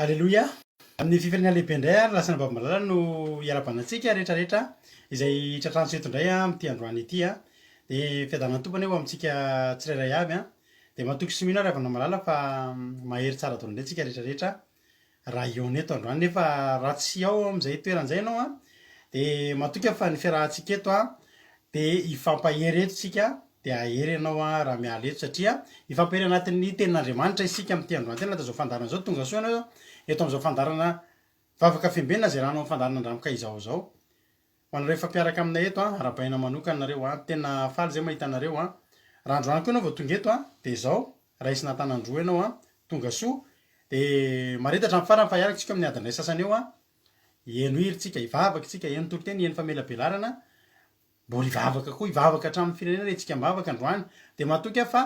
Aleloia! Amin'ny fifaliana lehibe indray ary lasa anabavy malala no hiarahabana antsika rehetra rehetra izay tratrantsika eto indray amin'ity androany ity. Dia fiadanan'ny Tompo anie ho amintsika tsirairay avy. Dia matoky sy mino aho ry havana malala fa mahery tsara daholo indray tsika rehetra rehetra raha hihaona eto androany. Nefa raha tsy ao amin'izay toerana izay ianao dia matoky aho fa ny fiarahantsika eto dia hifampahery eto tsika dia hahery ianao raha miala eto satria hifampahery anatin'ny tenin'Andriamanitra isika amin'ity androany ity anatin'izao fandaharana izao. Tonga soa ianao eto amin'izao fandaharana Vavaka Fiambenana izay rahanao amin'ny fandaharana Andramoka izao izao. Ho anareo efa mpiaraka aminay eto an, arahabaina manokana nareo an, tena faly izay mahita anareo an. Raha androany koa ianao vao tonga eto an, dia izao, raisina an-tanan-droa ianao an, tonga soa, dia mahareta hatramin'ny farany fa hiaraka isika amin'ny adiny iray sasany eo an, hiheno hira isika, hivavaka isika, hiheno toriteny, hiheno famelabelarana, Mbola hivavaka koa, hivavaka hatramin'ny firenena re tsika mivavaka androany. Dia matoky aho fa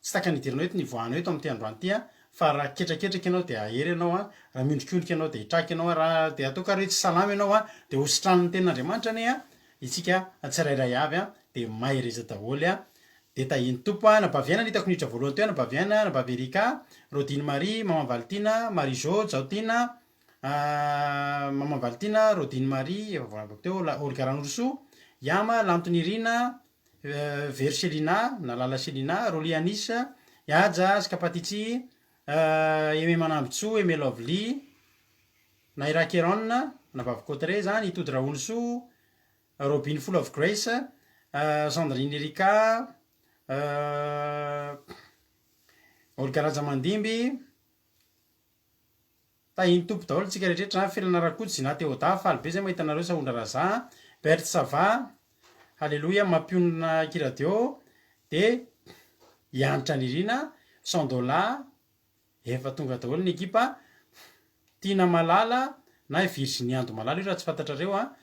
tsy takany hidiranao eto ny hivoahanao eto amin'ity androany ity an, fa raha ketraketraka ianao dia hahery ianao an, raha miondrikondrika ianao dia hitraka ianao an, raha dia ataoko ary hoe tsy salama ianao an, dia ho sitranin'ny tenin'Andriamanitra anie an, isika tsirairay avy an, dia mahereza daholo an, dia tahian'ny Tompo an, Anabavy Aina no hitako niditra voalohany teo, Anabavy Aina, Anabavy Ericka, Rodine Marie, Maman Valitiana, Marie Jo, Jaotiana, Maman Valitiana, Rodine Marie, efa voalazako teo, Olga Ranorosoa, Yama, Lanto Nirina, Vero Selina na Lala Selina, Rolly Anis, Haja, Skapatici, Aimé Manambintsoa, Aimé Lovely, Naira Keron, Anabavy Cotre zany, Itody Raholisoa, Robin Full of Grace, Sandrine Erika, Olga Rajamandimby, Tahin'ny Tompo daholo tsika rehetra Felana Rakoto, Zina Théoda, faly be zay mahita anareo Sahondra Raza, Berthe ça va, Haleloia, Mampionona Aky Radio, de Hianitra Nirina, Sandola, efa tonga daholo ny ekipa, Tiana Malala na i Virginie Ando Malala io raha tsy fantatrareo an,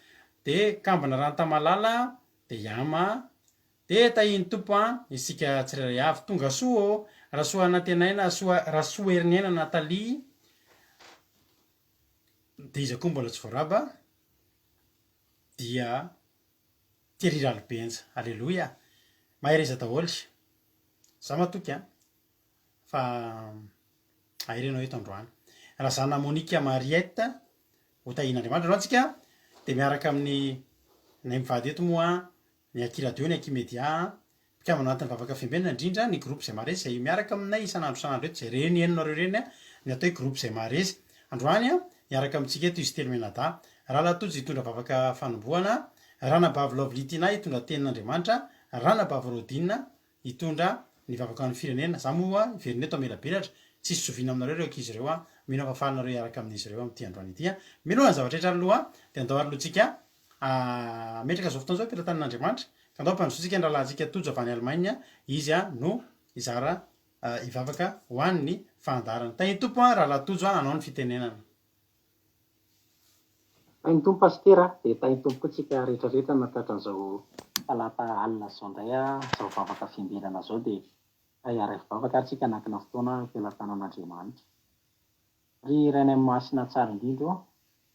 de Kambana Rantamalala, de Yama, Dia tahin'ny Tompo an isika tsirairay avy. Tonga soa ô! Rasoanantenaina Soa Rasoheriniaina Nathalie Dia iza koa mbola tsy voaraba dia Thierry Ralibenja. Aleloia! Mahereza daholo. Za matoky an fa hahery ianao eto androany. Razana Monica Mariette ho tahian'Andriamanitra androany tsika dia miaraka amin'ny nay mivady eto moa ny Aky Radio, ny Aky Media, mpikambana anatin'ny Vavaka Fiambenana, indrindra ny groupe izay maharesy izay miaraka aminay isan'andro isan'andro eto, izay ireny henonareo ireny ny atao hoe groupe izay maharesy. Androany, hiaraka amintsika eto izy telo mianadahy, Rahalahy Tojo hitondra vavaka fanombohana, Ranabavy Lovely Tina hitondra tenin'Andriamanitra, Ranabavy Rodine hitondra ny vavaka ho an'ny firenena. Za moa hiverina eto hamelabelatra, tsisy zoviana aminareo ireo ankizy ireo, mino aho fa faly nareo hiaraka amin'izy ireo amin'ity androany ity. Mialoha ny zavatra rehetra aloha dia andao ary aloha tsika Hametraka izao fotoana izao am-pelatanan'Andriamanitra, ka andao hampandrosoantsika ny rahalahintsika Tojo avy any Allemagne, izy no hizara hivavaka ho an'ny fandaharana. Tahin'ny Tompo an, rahalahy Tojo an, anao ny fitenenana. Tahin'ny Tompo Pasitera a, dia tahin'ny Tompo koa tsika rehetra rehetra nahatratra an'izao talata alina izao indray a, izao vavaka fiambenana izao dia hiara-hivavaka ary tsika hanankina fotoana am-pelatanan'Andriamanitra. Ry Rainay Masina tsara indrindra ô,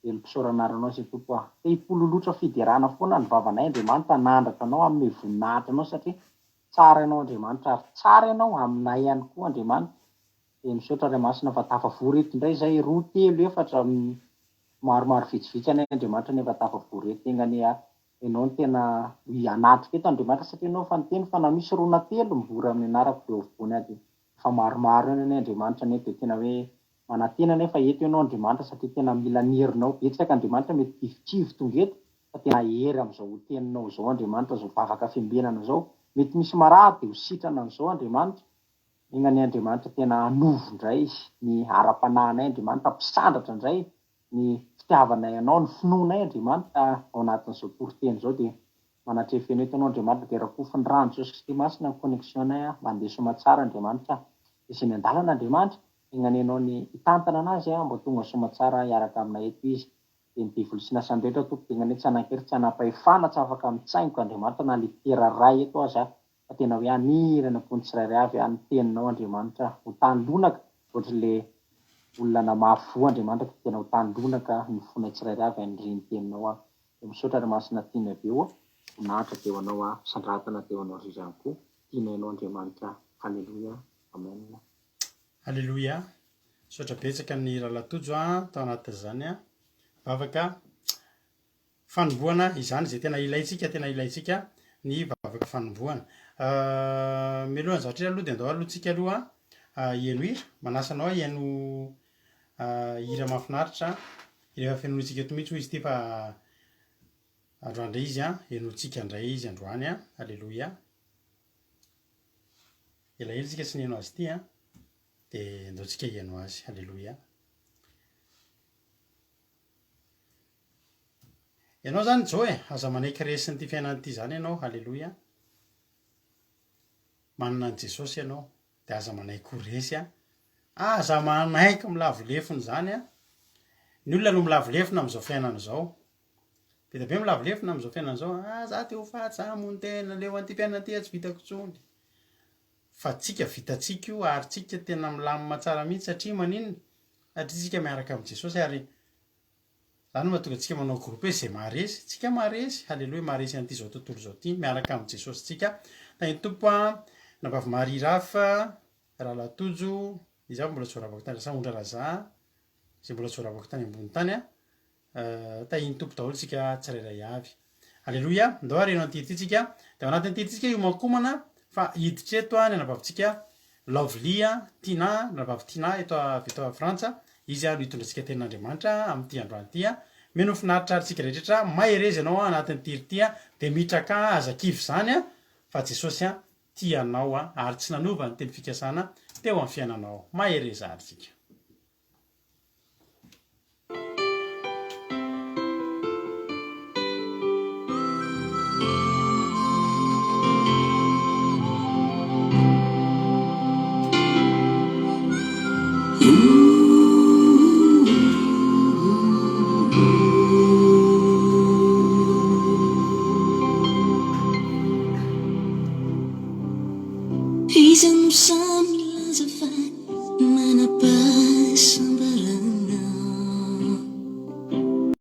velom-pisaorana Anao izay Tompo ah. Te hipololotra fiderana foana ny vavanay Andriamanitra hanandratra Anao hanome voninahitra Anao satria tsara Ianao Andriamanitra ary tsara Ianao aminay ihany koa Andriamanitra. Dia misaotra Ray Masina fa tafavory eto indray izay roa telo efatra maromaro vitsivitsy anie Andriamanitra nefa tafavory eto enga anie Ianao no tena hanatrika eto Andriamanitra satria Ianao efa niteny fa na misy roa na telo mivory amin'ny anarako dia eo afovoany aho dia Efa maromaro eny anie Andriamanitra anie dia tena hoe manantena anie fa eto ianao Andriamanitra satria tena mila ny herinao betsaka Andriamanitra mety kivikivy tonga eto fa tena hery amin'izao teninao izao Andriamanitra izao vavaka fiambenana izao mety misy marary dia ho sitrana amin'izao Andriamanitra enga anie Andriamanitra tena hanovo indray ny ara-panahinay Andriamanitra hampisandratra indray ny fitiavanay anao ny finoanay Andriamanitra ao anatin'izao toriteny izao dia Manatreha feno eto anao Andriamanitra dia rakofy ny rano Jesosy Kristy Masina ny connexion nay a mandeha soamatsara Andriamanitra izy eny andalana Andriamanitra enga anie anao ny hitantana anazy a mba tonga soamatsara hiaraka aminay eto izy dia ny devoly sy ny asany rehetra Tompo dia enga anie tsy hanankery tsy hanampahefana tsy afaka mitsaingoka Andriamanitra na litera ray eto aza fa tena hoe haniry any am-pon'ny tsirairay avy ny teninao Andriamanitra ho tany lonaka ohatry le olona namafy voa Andriamanitra ka tena ho tany lonaka ny fonay tsirairay avy an'ireny teninao a Dia misaotra ry Masina tianay be oa, voninahitra dia ho anao a, fisandratana dia ho anao indrindra ihany koa, tianay anao Andriamanitra, Haleloia, Amen. Aleloia. Misaotra betsaka ny Rahalahy Tojo a, tao anatin'izany a, vavaka fanombohana izany izay tena ilaintsika, tena ilaintsika ny vavaka fanombohana. Mialohan'ny zavatra aloha dia andao aloha tsika aloha hihaino hira, manasa anao hihaino hira mahafinaritra, hira efa fenointsika eto mihitsy hoy izy ity fa androany indray izy an, henointsika indray izy androany an, aleloia. Elaela isika tsy niheno azy ity an, dia andao tsika hihaino azy, aleloia. Ianao zany Joe e, aza manaiky resin'ity fiainana ity zany ianao, haleloia. Manana an'i Jesosy ianao, dia aza manaiky ho resy an. Aza manaiky milavo lefona izany an. Ny olona no milavo lefona amin'izao fiainana izao. Be dia be milavo lefona amin'izao fiainana izao. Ah, za te ho faty, za hamono tena, leo an'ity fiainana ity aho tsy vitako intsony. Fa tsika vitantsika io ary tsika tena milamina tsara mihitsy satria maninona? Satria tsika miaraka amin'i Jesosy ary Zany no mahatonga antsika manao groupe hoe zay maharesy, tsika maharesy, haleloia maharesy an'ity zao tontolo izao ity miaraka amin'i Jesosy tsika. Tahin'ny Tompo an, Anabavy Marie Raf, Rahalahy Tojo, iza avy mbola tsy voaravako tany, Rasahondra Raza, izay mbola tsy voaravako tany ambony tany an, tahin'ny Tompo daholo tsika tsirairay avy. Aleloia, ndao ary heno an'ity ity tsika, dia ao anatin'ity ity tsika hiomankomana fa hiditra eto ny anabavintsika Lovely Tina, anabavy Tina eto avy eto Frantsa, izy no hitondra antsika tenin'Andriamanitra amin'ity androany ity. Mino ho finaritra ary tsika rehetra, mahereza ianao anatin'ity ity dia mitrakà aza kivy izany fa Jesosy tia anao ary tsy nanova ny teny fikasana teo amin'ny fiainanao. Mahereza ary tsika. Iza no sahy milaza fa Manam-pahasambarana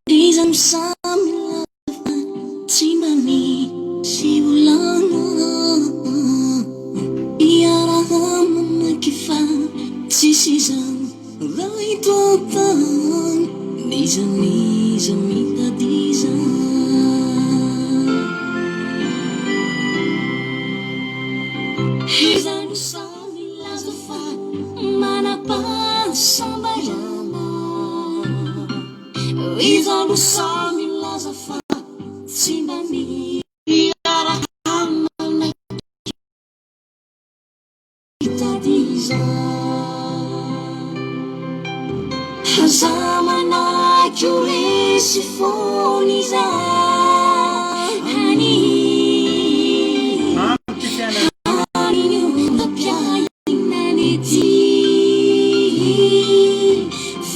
Iza no sahy milaza fa tsy mba misy olana Iaraha-manaiky fa tsisy izany raha eto an-tany N'iza n'iza mitady izany Iza no sahy Milaza fa manam-pahasambarana Iza no sahy milaza fa tsy mba miara-manaiky hitady izany Aza manaiky ho resy foana izany Amin'ity fiainana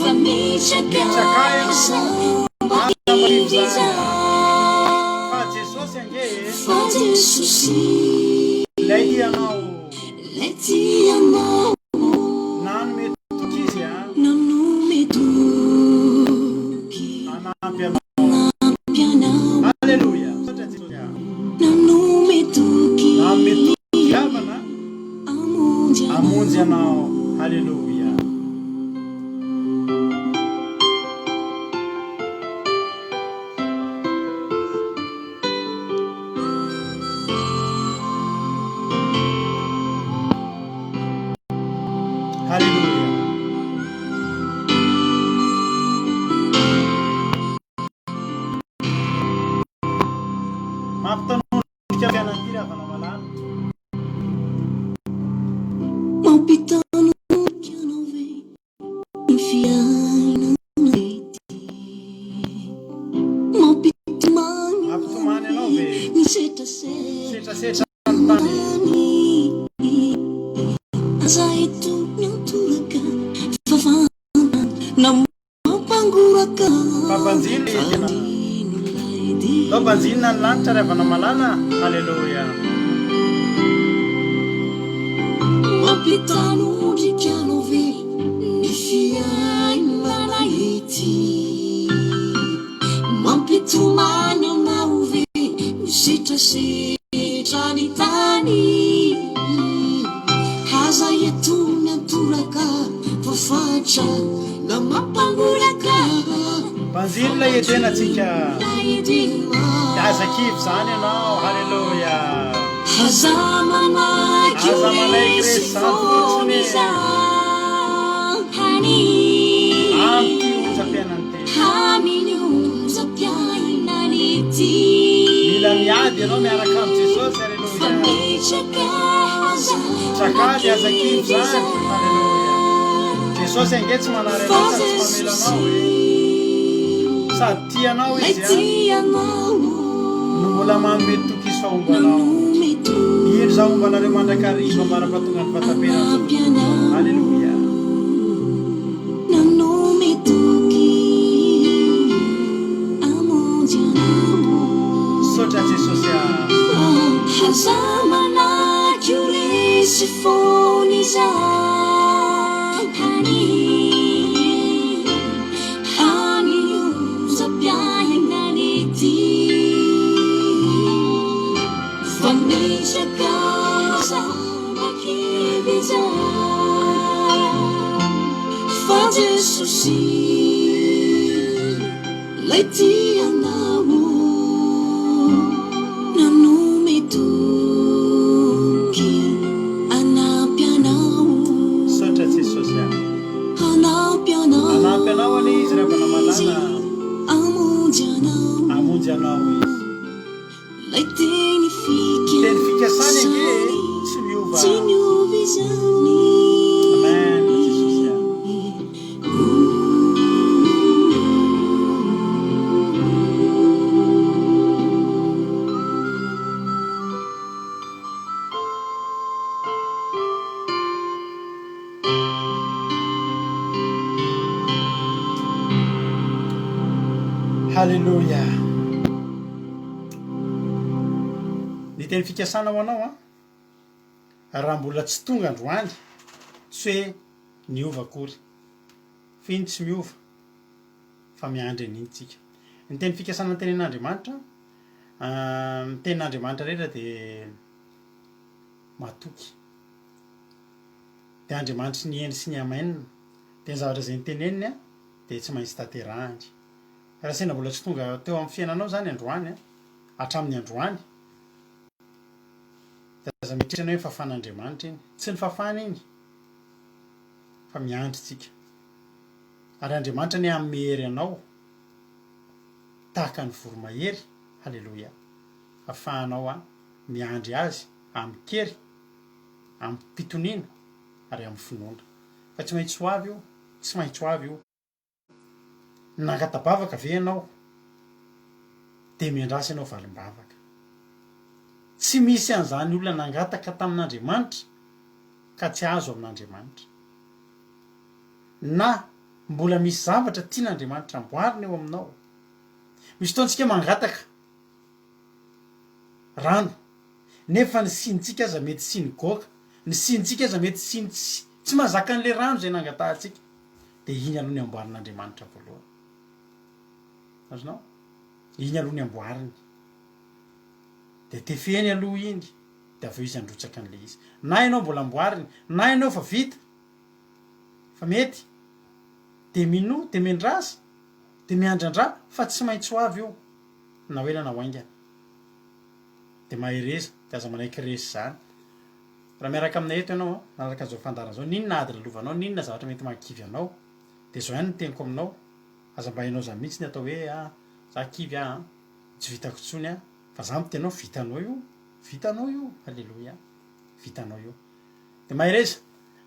Mitraka ianao, aza marivo izany. Fa Jesosy ange e. Ilay tia anao. Nanome toky Izy a. Hanampy anao. Aleloia. Misaotra Jesosy a. Nanome toky. Nanome toky havana. Hamonjy anao. Haleloia. Haleloia. Mampitanondrika fiainana ity ry havana malala. Mampitanondrika anao ve ny fiainana ety? Mampitomany Mampitomany anao ve ny setrasetra setrasetra ny tany? Aza eto miantoraka fa fantana Mampangoraka Fa banjino ilay tena. Ndao banjinina ny lanitra ry havana malala. Haleloia. Mampitanondrika anao ve ny fiainana ety? Mampitomany anao ve ny setrasetra ny tany? Aza eto miantoraka fa. mampatahotra na mampangoraka. Banjino ilay Edena tsika. Dia aza kivy izany ianao. Haleloia. Aza manaiky Aza manaiky resy resy izany foana fotsiny. izany. Amin'ity onjam-piainana ity. Amin'ny onjam-piainana ity. Mila miady ianao miaraka amin'i Jesosy. Fa Haleloia. mitraka aza Mitraka dia aza kivy makivy izany. izany. Haleloia. Jesosy ange tsy manary Fa anao sady tsy mamela Jesosy anao e. Sady tia anao ilay Izy a. tia anao No mbola manome toky izy fa homba anao. nanome toky Indro izaho homba anareo mandrakariva ambara-pahatongan'ny fahataperan'izao hanampy tontolo izao. anao. Haleloia. Nanome toky hamonjy anao. Misaotra Jesosy a. Aza manaiky ho resy foana izany. Amin'ny onjam-piainana ity. Fa mitraka aza makivy izany. Fa Jesosy ilay tia anao nanome toky hanampy anao. Misaotra Jesosy a. Hanampy anao Hanampy anao anie izy ry havana izy, malala. hamonjy anao. Hamonjy anao izy. Ilay teny Teny fikasany ange fikasany tsy miova. tsy miova izany. Amen Jesosy a. Haleloia. Ny teny fikasana ho anao an, raha mbola tsy tonga androany, tsy hoe niova akory, fa iny tsy miova, fa miandry an'iny tsika. Ny teny fikasana ny tenenin'Andriamanitra, ny tenin'Andriamanitra rehetra dia matoky. Dia Andriamanitry ny eny sy ny amen. Dia ny zavatra izay noteneniny dia tsy maintsy tanterahiny. Raha sendra mbola tsy tonga teo amin'ny fiainanao izany androany, hatramin'ny androany, dia aza mieritreritra ianao hoe fafan'Andriamanitra iny. Tsy ny fafana iny, fa miandry tsika. Ary Andriamanitra anie hanome hery anao tahaka ny voromahery, haleloia, afahanao miandry Azy amin-kery, amim-pitoniana ary amin'ny finoana. Fa tsy maintsy ho avy io, tsy maintsy ho avy io. Nangata-bavaka ve ianao? Dia miandrasa ianao valim-bavaka. Tsy misy an'izany olona nangataka tamin'Andriamanitra ka tsy azo amin'Andriamanitra. Na mbola misy zavatra tian'Andriamanitra amboarina eo aminao. Misy fotoana isika mangataka rano, nefa ny sinintsika aza mety siny goaka, ny sinintsika aza mety siny tsy tsy mahazaka an'ilay rano izay nangatahantsika. Dia iny aloha ny amboarin'Andriamanitra voalohany. Azonao? Iny aloha ny amboariny. Dia tefeny aloha iny, dia avy eo izy handrotsaka an'ilay izy. Na ianao mbola amboariny, na ianao efa vita, fa mety, dia minoa, dia miandrasa, dia miandrandra fa tsy maintsy ho avy io, na ho ela na ho haingana. Dia mahereza, dia aza manaiky resy izany. Raha miaraka aminay eto ianao, manaraka an'izao fandaharana izao, n'inona ady lalovanao, n'inona zavatra mety mahakivy anao, dia izao ihany ny teniko aminao, aza mba hainao izany mihitsy ny atao hoe ah, za kivy ah an, tsy vitako intsony ah, fa za miteny anao, vitanao io, vitanao io, aleloia, vitanao io. Dia mahereza,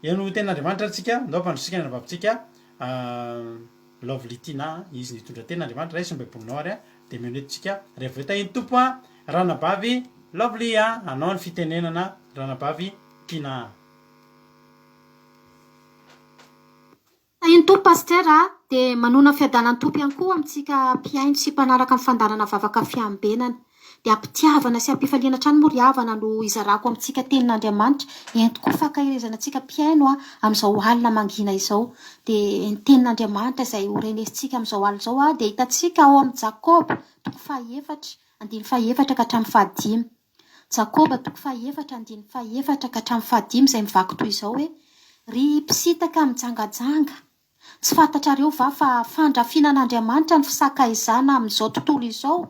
eo no tenin'Andriamanitra ary tsika, ndao ampandrosotsika ny anabavitsika Lovely Tina, izy nitondra tena Andriamanitra, raiso ny baibolinao ary dia mino eto tsika, rehefa avy eo tahin'ny Tompo an, ranabavy Lovely an, anao ny fitenenana ranabavy Tina an. Tahin'ny Tompo Pasteur a! Dia manona fiadanan'ny Tompo ihany koa amintsika mpihaino sy mpanaraka ny fandaharana vavaka fiambenana. Dia am-pitiavana sy am-pifaliana hatrany moa ry havana no hizarako amintsika tenin'Andriamanitra, entiko ho fankaherezana antsika mpihaino amin'izao alina mangina izao. Dia ny tenin'Andriamanitra izay ho renesintsika amin'izao alina izao dia hitantsika ao amin'i Jakoba toko fahaefatra, andininy fahaefatra ka hatramin'ny fahadimy. Jakoba toko fahaefatra andininy fahaefatra ka hatramin'ny fahadimy izay mivaky toy izao hoe, Ry mpisintaka mijangajanga! Tsy fantatrareo va fa fandrafiana an'Andriamanitra ny fisakaizana amin'izao tontolo izao?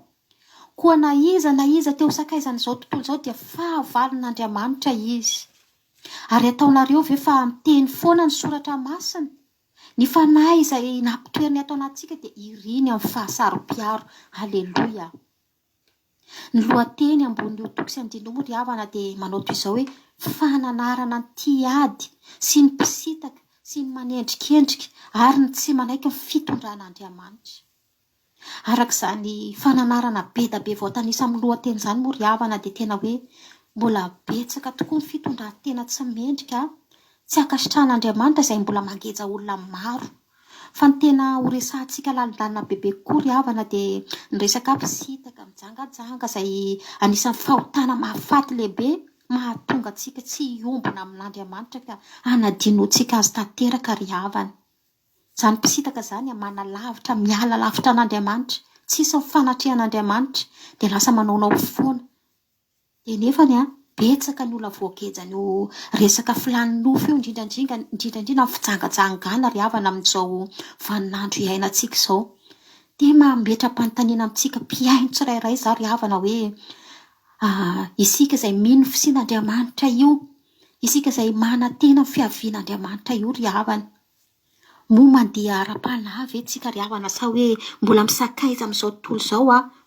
Koa na iza na iza te ho sakaizan'izao tontolo izao dia fahavalon'Andriamanitra izy. Ary ataonareo ve fa miteny foana ny soratra masina? Ny fanahy izay nampitoeriny ato anatintsika dia iriny amin'ny fahasaro-piaro. Aleloia! Ny lohateny ambonin'io toko sy andininy io moa ry havana dia manao toy izao hoe, Fananarana ny tia ady sy ny mpisintaka sy ny manendrikendrika ary ny tsy manaiky ny fitondran'Andriamanitra. Araka izany fananarana be da be voatanisa amin'ny lohateny izany moa ry havana dia tena hoe mbola betsaka tokoa ny fitondran-tena tsy mendrika, tsy ankasitrahan'Andriamanitra izay mbola mangeja olona maro. Fa ny tena ho resahantsika lalindalina bebe kokoa ry havana dia ny resaka mpisintaka, mijangajanga izay anisan'ny fahotana mahafaty lehibe mahatonga antsika tsy hiombona amin'Andriamanitra ka hanadinoantsika azy tanteraka ry havana. Izany mpisintaka izany manalavitra, miala lavitra an'Andriamanitra, tsisy ny fanatrehan'Andriamanitra dia lasa manaonao foana. Dia nefany an, betsaka ny olona voagejan'io resaka filàn'ny nofo io, indrindra indrindra, indrindra indrindra ny fijangajangana ry havana amin'izao vaninandro iainantsika izao. Dia mametra-panontaniana amintsika mpihaino tsirairay izaho ry havana hoe, isika izay mino ny fisian'Andriamanitra io, isika izay manantena ny fiavian'Andriamanitra io ry havana, moa mandeha ara-panahy ve tsika ry havana sa hoe mbola misakaiza amin'izao tontolo izao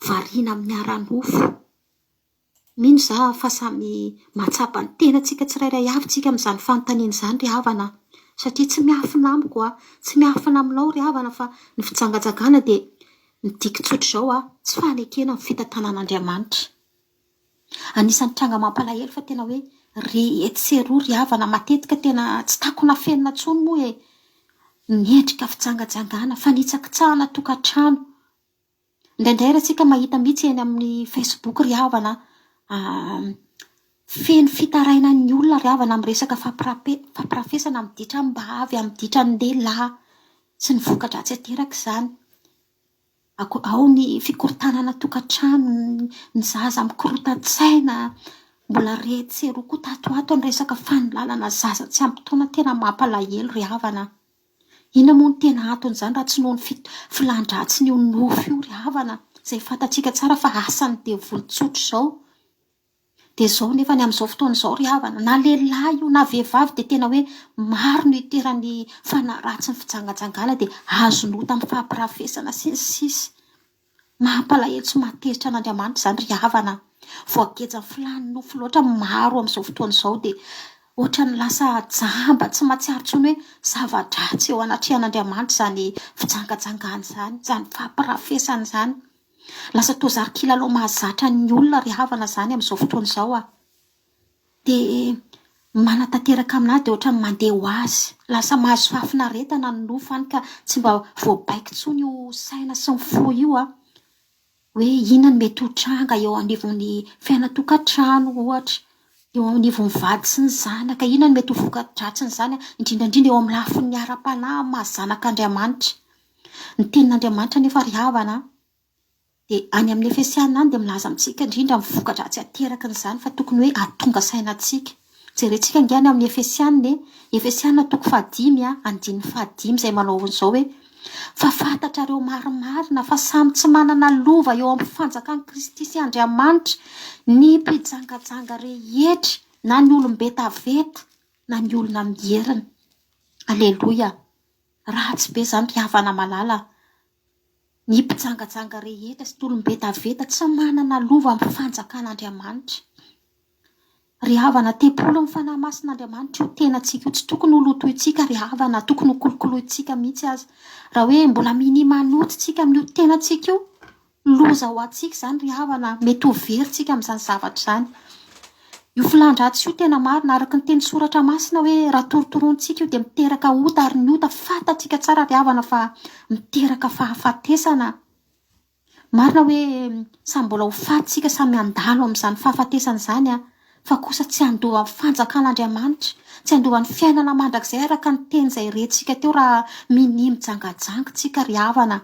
variana amin'ny ara-nofo? Mino za fa samy mahatsapa ny tenantsika tsirairay avy tsika amin'izany fanontaniana izany ry havana a! Satria tsy miafina amiko a! Tsy miafina aminao ry havana fa ny fijangajangana dia midika tsotra izao a! Tsy fanekena ny fitantanan'Andriamanitra. Anisan'ny tranga mampalahelo fa tena hoe re etsy sy eroa ry havana matetika tena tsy takona afenina intsony moa e! Ny endrika fijangajangana, fanitsakitsahana tokantrano. Indraindray ary isika mahita mihitsy eny amin'ny Facebook ry havana a, feno fitarainan'ny olona ry havana amin'ny resaka fampirafesana amin'ny ditram-bavy, amin'ny ditran'ny lehilahy sy ny voka-dratsy aterak'izany. Ao ny fikorontanana tokantrano, ny zaza mikorontan-tsaina, mbola re etsy sy eroa koa tato ho ato ny resaka fanolanana zaza tsy ampy taona tena mampalahelo ry havana a. Inona moa no tena anton'izany raha tsy noho ny filan-dratsin'io nofo io ry havana, izay fantatsika tsara fa asan'ny devoly tsotra izao. Dia izao nefa ny amin'izao fotoana izao ry havana, na lehilahy io na vehivavy dia tena hoe maro no itoeran'ny fanahy ratsin'ny fijangajangana dia azon'ota amin'ny fampirafesana sy ny sisa. Mampalahelo sy mahatezitra an'Andriamanitra izany ry havana a! Voagejan'ny filàn'ny nofo loatra ny maro amin'izao fotoana izao dia ohatran'ny lasa jamba tsy mahatsiaro intsony hoe zava-dratsy eo anatrehan'Andriamanitra izany fijangajangana izany, izany fampirafesana izany. Lasa toa zary kilalao mahazatra ny olona ry havana izany amin'izao fotoana izao a! Dia manatanteraka amin'ahy dia ohatran'ny mandeha ho azy. Lasa mahazo fahafinaretana ny nofo hany ka tsy mba voabaiko intsony io saina sy ny fo io an. Hoe inona no mety ho tranga eo anivon'ny fiainan-tokantrano ohatra, eo anivon'ny vady sy ny zanaka, inona no mety ho voka-dratsin'izany indrindra indrindra eo amin'ny lafiny ara-panahy amin'ny maha zanak'Andriamanitra. Ny tenin'Andriamanitra anefa ry havana an, Dia any amin'ny Efesiana any dia milaza amintsika indrindra ny voka-dratsy aterakin'izany fa tokony hoe hahatonga saina antsika. Jerentsika ange any amin'ny Efesiana e! Efesiana toko fahadimy a, andininy fahadimy izay manao an'izao hoe, Fa fantatrareo marimarina fa samy tsy manana lova eo amin'ny fanjakan'i Kristy sy Andriamanitra ny mpijangajanga rehetra na ny olom-betaveta na ny olona mierina. Aleloia! Ratsy be izany ry havana malala a! Ny mpijangajanga rehetra sy tolom-betaveta tsy manana lova amin'ny fanjakan'Andriamanitra. Ry havana, tempolin'ny Fanahy Masin'Andriamanitra io tenantsika io, tsy tokony ho lotointsika ry havana, tokony ho kolokolointsika mihitsy aza. Raha hoe mbola minia manoto tsika amin'io tenantsika io, loza ho antsika izany ry havana, mety ho very tsika amin'izany zavatra izany. Io filan-dratsy io tena marina, araka ny teny soratra masina hoe raha torotorointsika io dia miteraka ota ary ny ota fantatsika tsara ry havana fa miteraka fahafatesana. Marina hoe samy mbola ho faty tsika, samy handalo amin'izany fahafatesana izany an, fa kosa tsy handova ny fanjakan'Andriamanitra, tsy handova ny fiainana mandrakizay araka ny teny izay rentsika teo raha minia mijangajanga tsika ry havana.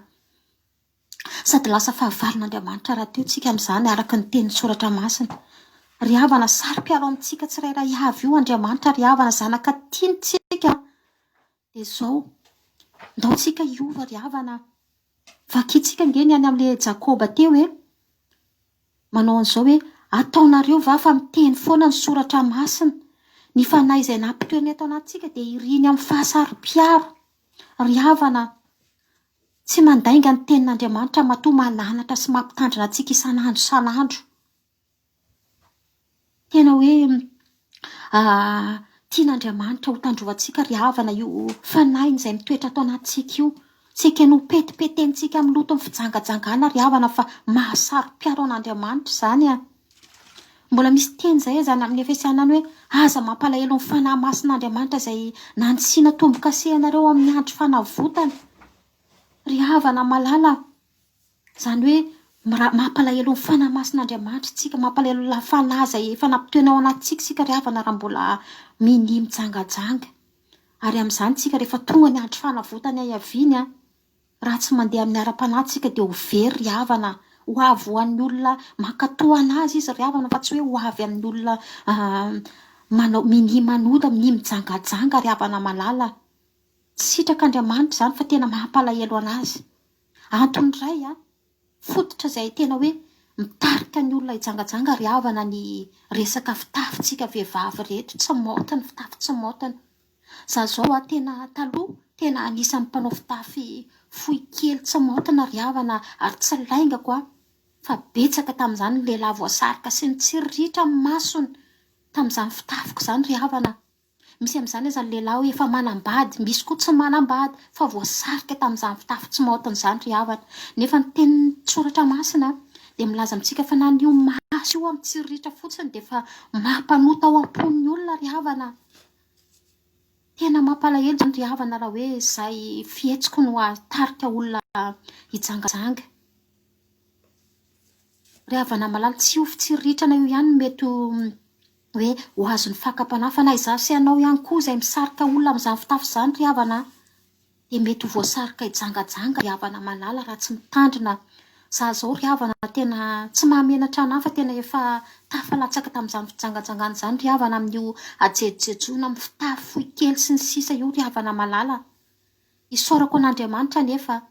Sady lasa fahavalon'Andriamanitra rahateo tsika amin'izany araka ny tenin'ny Soratra Masina. Ry havana, saro-piaro amintsika tsirairay avy io Andriamanitra ry havana, zanaka tiany tsika. Dia izao, Ndao tsika hiova ry havana a! Vakintsika ange ny any amin'ilay Jakoba teo e! Manao an'izao hoe, Ataonareo va fa miteny foana ny soratra masina? Ny fanahy izay nampitoeriny ato anatintsika dia iriny amin'ny fahasaro-piaro. Ry havana a! Tsy mandainga ny tenin'Andriamanitra matoa mananatra sy mampitandrina antsika isan'andro isan'andro. Tena hoe tian'Andriamanitra ho tandrovantsika ry havana io fanahiny izay mitoetra ato anatintsika io. Tsy ekeny ho petipetenintsika amin'ny loton'ny fijangajangana ry havana fa mahasaro-piaro an'Andriamanitra izany an. Mbola misy teny izay aza any amin'ny Efesiana any hoe aza mampalahelo ny Fanahy Masin'Andriamanitra izay nanisiana tombo-kase anareo amin'ny andro fanavotana. Ry havana malala, Izany hoe mra- mampalahelo ny Fanahy Masin'Andriamanitra isika, mampalahelo ilay Fanahy izay efa nampitoeana ao anatintsika isika ry havana raha mbola minia mijangajanga. Ary amin'izany isika rehefa tonga ny andro fanavotana hiaviany an, raha tsy mandeha amin'ny ara-panahy isika dia ho very ry havana, ho avy ho an'ny olona mankatò an'Azy izy ry havana fa tsy hoe ho avy amin'ny olona manao minia manota, minia mijangajanga ry havana malala. Tsy sitrak'Andriamanitra izany fa tena mampalahelo an'Azy. Antony iray an, fototra izay tena hoe mitarika ny olona hijangajanga ry havana ny resaka fitafintsika vehivavy ireto, tsy maotina, fitafy tsy maotina. Za zao an, tena taloha tena anisan'ny mpanao fitafy fohy kely tsy maotina ry havana ary tsy laingako an, fa betsaka tamin'izany ny lehilahy voasarika sy nitsiriritra ny masony tamin'izany fitafiko izany ry havana. Misy amin'izany aza ny lehilahy hoe efa manambady, misy koa tsy manambady fa voasarika tamin'izany fitafy tsy maotina izany ry havana. Nefa ny tenin'ny soratra masina dia milaza amintsika fa na ny io maso io mitsiriritra fotsiny dia efa mampanota ao am-pon'ny olona ry havana. Tena mampalahelo izany ry havana raha hoe izay fihetsiko no hahatarika olona hijangajanga. Ry havana malala, tsy io fitsiriritana io ihany no mety ho hoe ho azon'ny fakam-panahy fa na izaho sy ianao ihany koa izay misarika olona amin'izany fitafy izany ry havana a, dia mety ho voasarika hijangajanga ry havana malala raha tsy mitandrina. Izaho izao ry havana tena tsy mahamenatra anà fa tena efa tafalatsaka tamin'izany fijangajangana izany ry havana amin'io hajejojejoana amin'ny fitafy fohy kely sy ny sisa io ry havana malala. Isaorako an'Andriamanitra anefa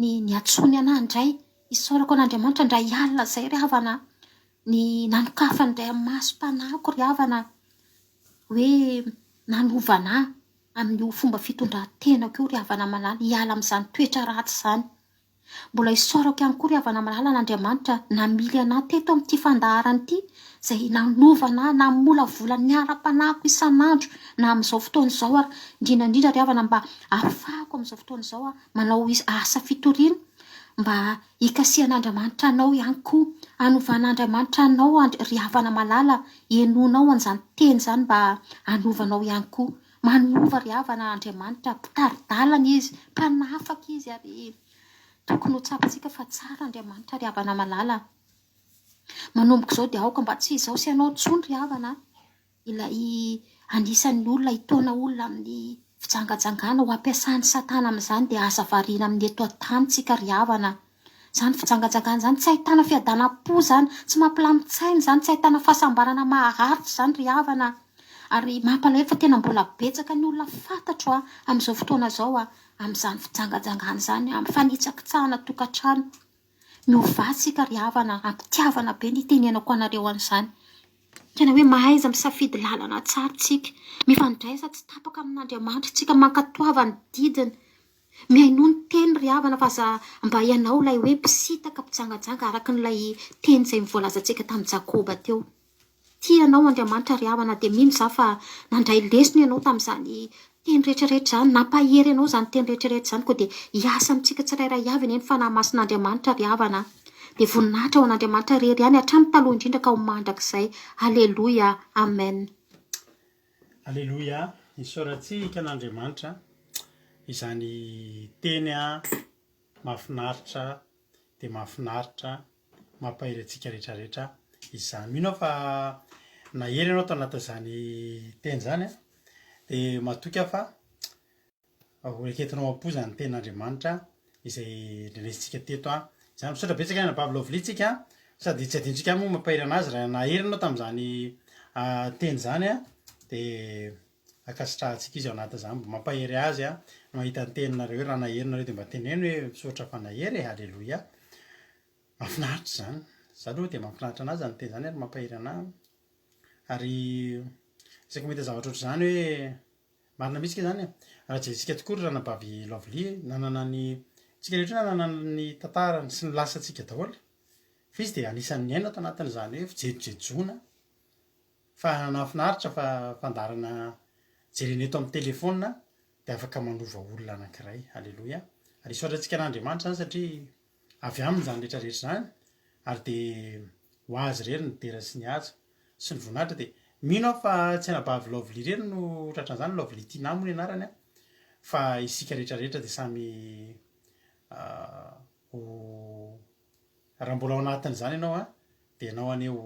ny niantsoany anah indray, isaorako an'Andriamanitra indray alina izay ry havana a, ny nanokafany indray amin'ny masom-panahiko ry havana a, hoe nanova anah amin'io fomba fitondran-tenako io ry havana malala, hiala amin'izany toetra ratsy izany. Mbola isaorako ihany koa ry havana malala an'Andriamanitra namily anah teto amin'ity fandaharana ity, izay nanova anah, namolavola ny ara-panahiko isan'andro na amin'izao fotoana izao ary, indrindra indrindra ry havana mba ahafahako amin'izao fotoana izao manao asa fitoriana mba hikasihan'Andriamanitra anao ihany koa, hanovan'Andriamanitra anao ry havana malala, henoinao an'izany teny izany mba hanovanao ihany koa. Manova ry havana Andriamanitra, mpitari-dalana Izy, mpanafaka Izy ary tokony ho tsapantsika fa tsara Andriamanitra ry havana malala. Manomboka izao dia aoka mba tsy izaho sy ianao intsony ry havana ilay anisan'ny olona hitaona olona amin'ny fijangajangana ho ampiasan'i satana amin'izany dia aza variana amin'ny eto an-tany tsika ry havana. Izany fijangajangana izany tsy ahitana fiadanam-po izany, tsy mampilamin-tsaina izany, tsy ahitana fahasambarana maharitra izany ry havana. Ary mampalahelo fa tena mbola betsaka ny olona fantatro amin'izao fotoana izao amin'izany fijangajangana izany, amin'ny fanitsakitsahana tokantrano. Miovà tsika ry havana, am-pitiavana be ny itenenako anareo an'izany. Tena hoe mahaiza misafidy lalana tsara tsika. Mifandraisa tsy tapaka amin'Andriamanitra tsika, mankatoava ny didiny. Mihainoa ny teny ry havana fa aza mba ianao ilay hoe mpisintaka, mpijangajanga araka an'ilay teny izay voalazantsika tamin'i Jakoba teo. Tia anao Andriamanitra ry havana dia mino za fa nandray lesona ianao tamin'izany teny rehetra rehetra izany, nampahery anao izany teny rehetra rehetra izany koa dia hiasa amintsika tsirairay avy anie ny Fanahy Masin'Andriamanitra ry havana a! Dia voninahitra ho an'Andriamanitra irery ihany hatramin'ny taloha indrindra ka ho mandrakizay. Aleloia! Amen. Aleloia! Isaorantsika an'Andriamanitra izany teny mahafinaritra dia mahafinaritra mampahery antsika rehetra rehetra izany. Mino aho fa nahery ianao tao anatin'izany teny izany an, dia matoky aho fa ho reketinao am-po izany tenin'Andriamanitra izay renesintsika teto an. Izany misaotra betsaka ny anabavy Lovely tsika sady tsy adinontsika moa mampahery anazy raha nahery ianao tamin'izany teny izany an, dia. Ankasitrahantsika izy ao anatin'izany, mba mampahery azy ny mahita ny teninareo hoe raha nahery nareo dia mba teneno hoe misaotra fa nahery e, Aleloia. Mahafinaritra izany. Za aloha dia mahafinaritra anah izany teny izany ary mampahery anah. Ary isaky mahita zavatra ohatr'izany hoe marina mihitsy kay izany e. Raha jerentsika tokoa ry ranabavy Lovely nanana ny, tsika rehetra nanana ny tantarany sy ny lasantsika daholo. Fa izy dia anisan'ny niaina tao anatin'izany hoe fijejojejoana. Fa nahafinaritra fa fandaharana jerena eto amin'ny telephone dia afaka manova olona anankiray. Aleloia. Ary isaorantsika an'Andriamanitra izany satria avy aminy izany rehetra rehetra izany ary dia ho azy irery ny dera sy ny haja sy ny voninahitra dia mino aho fa tsy anabavy Lovely irery no tratran'izany, Lovely Tina moa ny anarany an, fa isika rehetra rehetra dia samy ho raha mbola ao anatin'izany ianao an dia ianao anie ho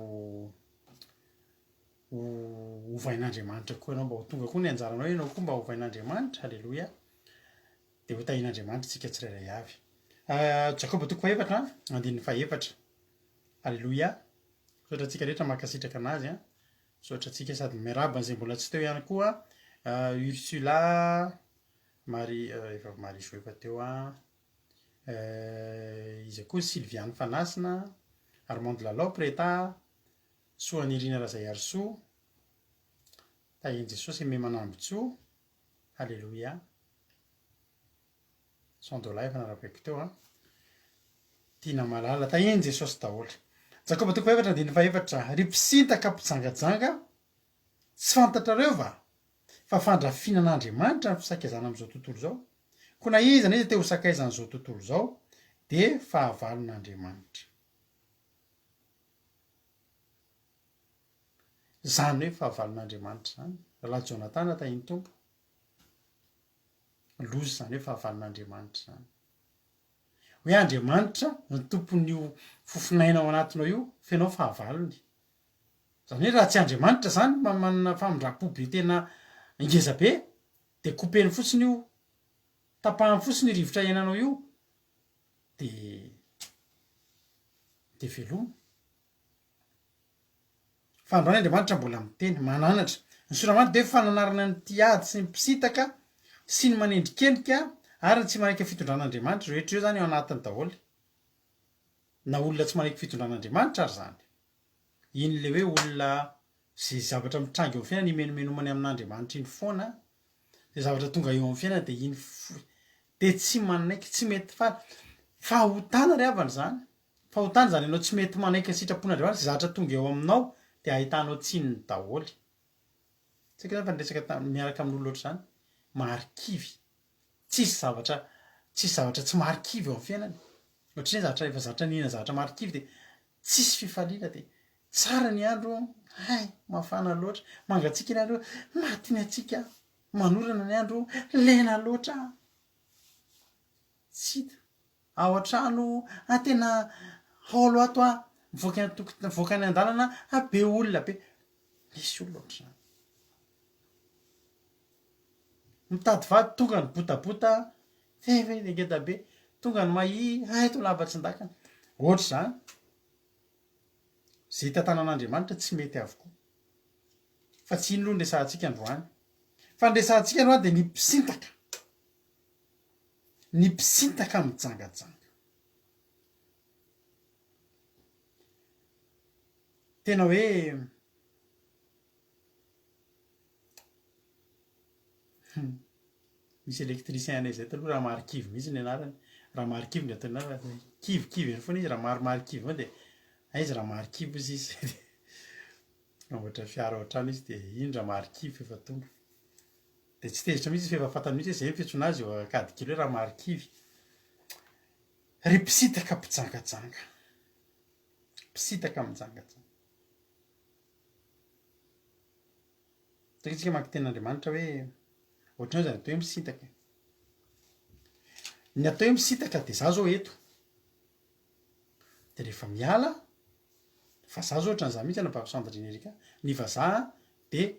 ho ovain'Andriamanitra koa ianao, mba ho tonga koa ny anjaranao ianao koa mba hovain'Andriamanitra, aleloia, dia ho tahian'Andriamanitra isika tsirairay avy. Ah, Jakoba toko fahefatra, andininy fahefatra, aleloia, misaotra antsika rehetra mankasitraka anazy, an, misaotra antsika sady miarahaba an'izay mbola tsy teo ihany koa, ah, Ursula, Marie, eh, efa Marie Jo efa teo an, eh, iza koa Sylviane Fanasina, Armande Lalao, Preta, Soanirina Razaiarisoa, Tahian'i Jesosy Aimé Manambotsoa, Haleloia. Cent dollars efa narabaiko teo an. Tiana Malala, tahian'i Jesosy daholo. Jakoba toko fahefatra andininy fahefatra, Ry mpisintaka mpijangajanga, tsy fantatrareo va fa fandrafiana an'Andriamanitra ny fisakaizana amin'izao tontolo izao? Koa na iza na iza te ho sakaizan'izao tontolo izao dia fahavalon'Andriamanitra. Izany hoe fahavalon'Andriamanitra izany. Rahalahy Jonatana tahin'ny Tompo. Loza izany hoe fahavalon'Andriamanitra izany. Hoe Andriamanitra no tompon'io fofonaina ao anatinao io, fa ianao fahavalony. Izany hoe raha tsy Andriamanitra izany manana famindram-po be tena ngeza be, dia coupeny fotsiny io, tapahany fotsiny io rivotra iainanao io, dia dia veloma. Fa androany Andriamanitra mbola miteny, mananatra. Ny Soramanitra dia fananarana ny tia ady sy ny mpisintaka sy ny manendrikendrika ary ny tsy manaiky ny fitondran'Andriamanitra. Ireo rehetra ireo izany ao anatiny daholo. Na olona tsy manaiky fitondran'Andriamanitra ary izany. Iny ilay hoe olona izay zavatra mitranga eo amin'ny fiainana imenomenomany amin'Andriamanitra iny foana. Izay zavatra tonga eo amin'ny fiainana dia iny dia tsy manaiky, tsy mety faly. Fahotana ry havana izany. Fahotana izany ianao tsy mety manaiky ny sitrapon'Andriamanitra, izay zavatra tonga eo aminao dia ahitanao tsininy daholo. Tsy haiko izany fa niresaka tam- miaraka amin'olona ohatr'izany, marikivy. Tsisy zavatra tsisy zavatra tsy marikivy eo amin'ny fiainany. Ohatran'ny hoe zavatra efa zatra niaina zavatra marikivy dia tsisy fifaliana dia tsara ny andro, hay, mafana loatra, mangatsiaka ny andro, maty ny hatsiaka, manorana ny andro, lena loatra. Tsy hita. Ao an-trano ah tena haolo ato ah, mivoaka any an-tokot- mivoaka any an-dalana ah be olona be. Misy olona ohatr'izany. Mitady vady tonga ny botabota, fefy ny ngeda be, tonga ny mahia, hay to lava tsy ndakana. Ohatr'izany. Izay hitantanan'Andriamanitra tsy mety avokoa. Fa tsy iny aloha no resahantsika androany. Fa ny resahantsika androany dia ny mpisintaka. Ny mpisintaka mijangajanga. Tena hoe misy électricien anay zay taloha Ramarikivy mihitsy ny anarany, Ramarikivy no ataony anarany, kivikivy eny foana izy, Ramaromaro-kivy foana dia aiza Ramarikivy hozy izy, manamboatra fiara ao an-trano izy dia iny Ramarikivy f'efa tonga. Dia tsy tezitra mihitsy izy fa efa fantany mihitsy hoe izay ny fiantsoana azy eo Ankadikely hoe Ramarikivy. Ry mpisintaka mpijangajanga. Mpisintaka mijangajanga. Satria tsika maka tenin'Andriamanitra hoe ohatran'izao izany atao hoe misintaka. Ny atao hoe misintaka dia za zao eto. Dia rehefa miala, vazaha zao ohatran'izany mihitsy anabavy Sandrine Erika, ny vazaha dia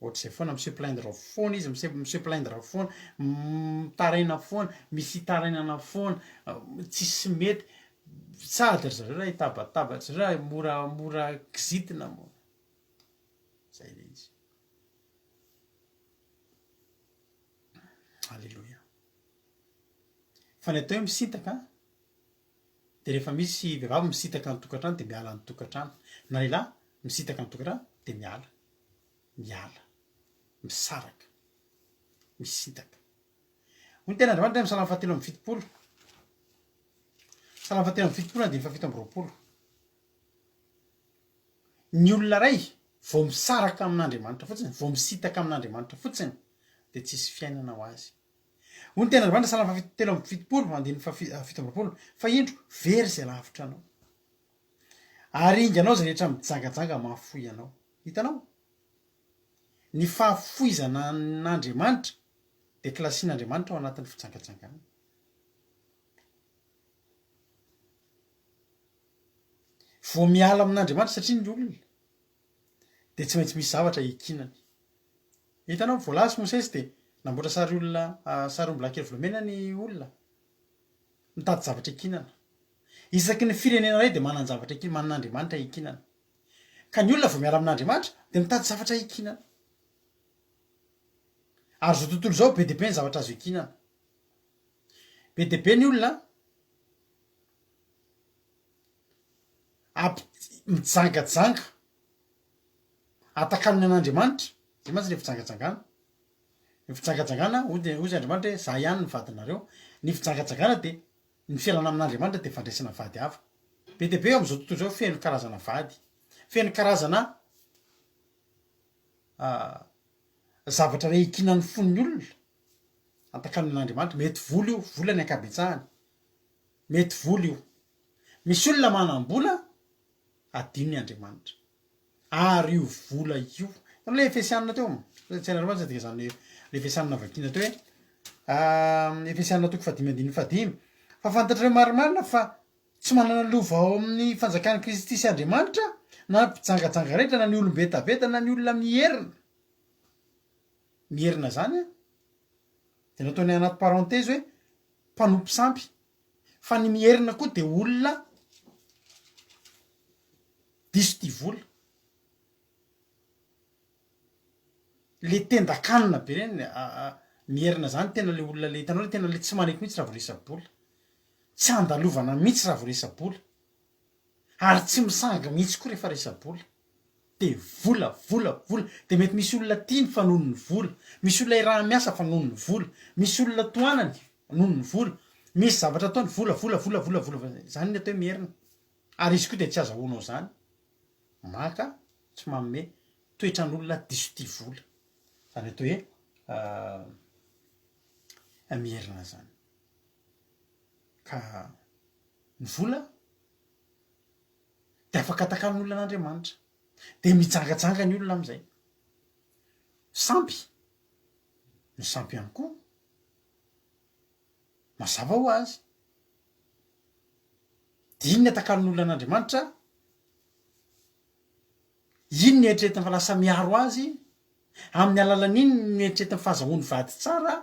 Ohatr'izay foana, mi-se plaindre foana izy, mi-se mi-se plaindre foana, mitaraina foana, misy itarainana foana, tsisy mety, sady ry zareo raha hitabataba, ry zareo raha mora mora kizitina moa. Zay le izy. Aleloia. Fa ny atao hoe misintaka dia rehefa misy vehivavy misintaka ny tokantrano dia miala ny tokantrano. Na lehilahy misintaka ny tokantrano dia miala. Miala. Misaraka. Misintaka. Hoy ny tenin'Andriamanitra amin'ny Salamo fahatelo amby 70. Salamo fahatelo amby 70 andininy fahafito amby 20. Ny olona iray vao misaraka amin'Andriamanitra fotsiny, vao misintaka amin'Andriamanitra fotsiny dia tsisy fiainana ho azy. Hoy ny tenin'Andriamanitra Salamo faha 73 andininy faha 27, Fa indro, very izay lavitra anao. Ary inganao izay rehetra mijangajanga mahafoy anao. Hitanao? Ny fahafoizana an'Andriamanitra dia kilasian'Andriamanitra ao anatin'ny fijangajangana. Vao miala amin'Andriamanitra satria ny olona dia tsy maintsy misy zavatra iankinany. Hitanao, voalaza i Mosesy dia namboatra sary olona, sary ombilahy kely volamena ny olona. Mitady zavatra iankinana. Isaky ny firenena iray dia manan-javatra iankinana, manana Andriamanitra iankinana. Ka ny olona vao miala amin'Andriamanitra dia mitady zavatra iankinana. Ary izao tontolo izao be dia be ny zavatra azo iankinana. Be dia be ny olona Ampi- mijangajanga atakalony an'Andriamanitra, zay mantsy le fijangajangana, ny fijangajangana hoy de hozy Andriamanitra hoe za ihany ny vadinareo, ny fijangajangana de ny fialana amin'Andriamanitra de fandraisana vady hafa, be dia be eo am'zao tontolo zao feno karazana vady, feno karazana zavatra re ikinan'ny fon'ny olona atakalony an'Andriamanitra, mety vola io, vola ny ankabetsahany, Mety vola io. Misy olona manam-bola adinony Andriamanitra. Ary io vola io. Hitanao ilay Efesianina teo? Tsy hainareo mantsy ny dikan'izany ilay Efesianina vakiana teo hoe Efesianina toko fahadimy andininy fahadimy. Fa fantatrareo marimarina fa tsy manana lova ao amin'ny fanjakan'i Kristy sy Andriamanitra na ny mpijangajanga rehetra na ny olom-betaveta na ny olona mierina. Mierina izany an. Dia nataony anaty parenthèse hoe mpanompo sampy, fa ny mierina koa dia olona diso tia vola, le tendakanina be reny, mierina zany tena le olona le hitanao le tena le tsy manaiky mihitsy raha vao resa-bola, tsy andalovana mihitsy raha vao resa-bola, ary tsy misangy mihitsy koa rehefa resa-bola. De vola, vola, vola. De mety misy olona tiany fa noho ny vola. Misy olona iaraha-miasa fa noho ny vola. Misy olona tohanany noho ny vola. Misy zavatra ataony, vola, vola, vola, vola, vola, vola. Zany ny atao hoe mierina. Ary izy koa de tsy azahoanao zany. Maka, tsy manome toetran'olona diso tia vola. Zany atao hoe mierina zany. Ka ny vola Dia afaka atakalon'olona an'Andriamanitra. Dia mijangajanga ny olona amin'izay. Sampy. Ny sampy ihany koa. Mazava ho azy. Dia inona ny atakalon'olona an'Andriamanitra? Iny no eritreretiny fa lasa miaro azy? Amin'ny alalan'iny no eritreretiny fa azahoany vady tsara?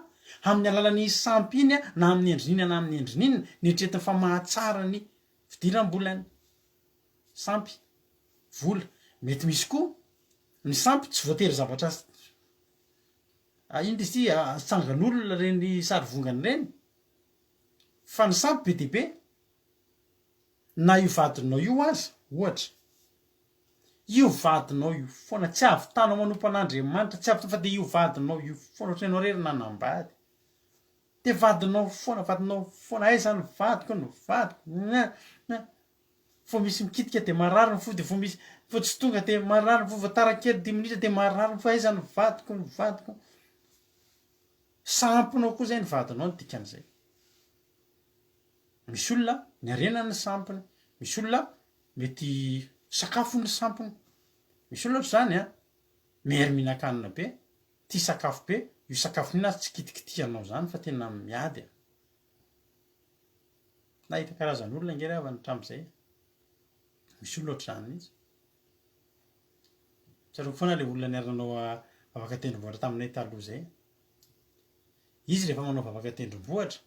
Amin'ny alalan'iny sampy iny na amin'ny endriny inona na amin'ny endriny inona no eritreretiny fa mahatsara ny Fidiram-bolany, sampy, vola. Mety misy koa ny sampy tsy voatery zavatra inona izy ity, tsangan'olona ireny sary vongana ireny fa ny sampy be dia be na io vadinao io aza ohatra, io vadinao io foana tsy ahavitanao manompo an'Andriamanitra, tsy ahavita fa dia io vadinao io foana, ohatran'ny ianao irery nanambady. De vadinao foana, vadinao foana, aiza ny vadiko, ny vadiko, na na, vao misy mikitika de marary ny fo, de vao misy, vao tsy tonga de marary ny fo, vao tara kely dimy minitra de marary ny fo, aiza ny vadiko, ny vadiko, sampinao koa zay ny vadinao ny dikan'izay, misy olona ny harena ny sampiny, misy olona mety sakafo ny sampiny, misy olona ohatr'izany an, mery mihinan-kanina be, Tia sakafo be, io sakafo io aza tsy kitikitihanao zany fa tena miady a! Nahita karazan'olona ange ry havana hatramin'izay e! Misy olona ohatr'izany mihitsy. Tsaroako foana ilay olona niara-nanao vavaka an-tendrombohitra taminay taloha izay. Izy rehefa manao vavaka an-tendrombohitra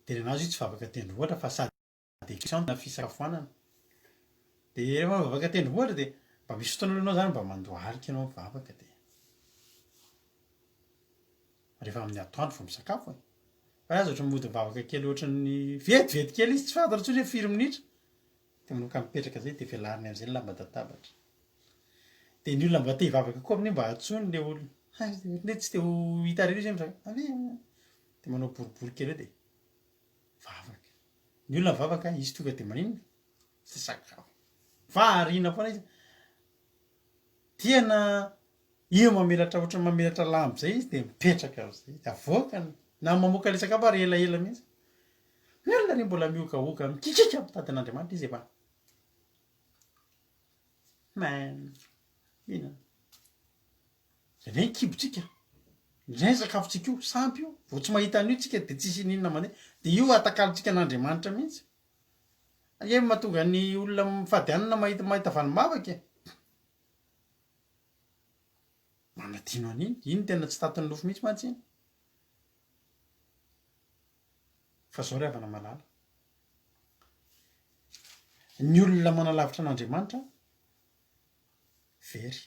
dia ny an'azy io tsy vavaka an-tendrombohitra fa sady Addiction na fisakafoanana. Dia rehefa mivavaka an-tendrombohitra dia mba misy fotoana aloha ianao izany mba mandohalika ianao mivavaka dia. Rehefa amin'ny atoandro vao misakafo e. Fa aza ohatran'ny mody mivavaka kely ohatran'ny vetivety kely izy, tsy fantatra intsony hoe firy minitra. Dia manomboka mipetraka izay dia velariny amin'izay ny lamban-databatra. Dia ny olona mba te hivavaka koa amin'io mba antsoiny ilay olona. Hay, ohatran'ny hoe tsy te ho hita irery izy hoe mivavaka. Avia. Dia manao boribory kely eo dia vavaka. Ny olona mivavaka, izy tonga dia maninona? Tsy sakafo. Variana foana izy. Tena io mamelatra ohatran'ny mamelatra lamba izay izy dia mipetraka amin'izay, dia avoakany. Na mamoaka ilay sakafo ary elaela mihitsy. Ny olona re mbola mihogahoga, mikikiaka mitady an'Andriamanitra izy efa man mihinana. Izay ny kibontsika, izay ny sakafontsika io, sampy io. Vao tsy mahita an'io tsika dia tsisy ininona mandeha. Dia io atakalontsika an'Andriamanitra mihitsy. Ange mahatonga ny olona mifady hanina mahita mahita valim-bavaka e. Manadino an'iny. Iny tena tsy tatin'ny nofo mihitsy mantsy iny. Fa zao ry havana malala. Ny olona manalavitra an'Andriamanitra very.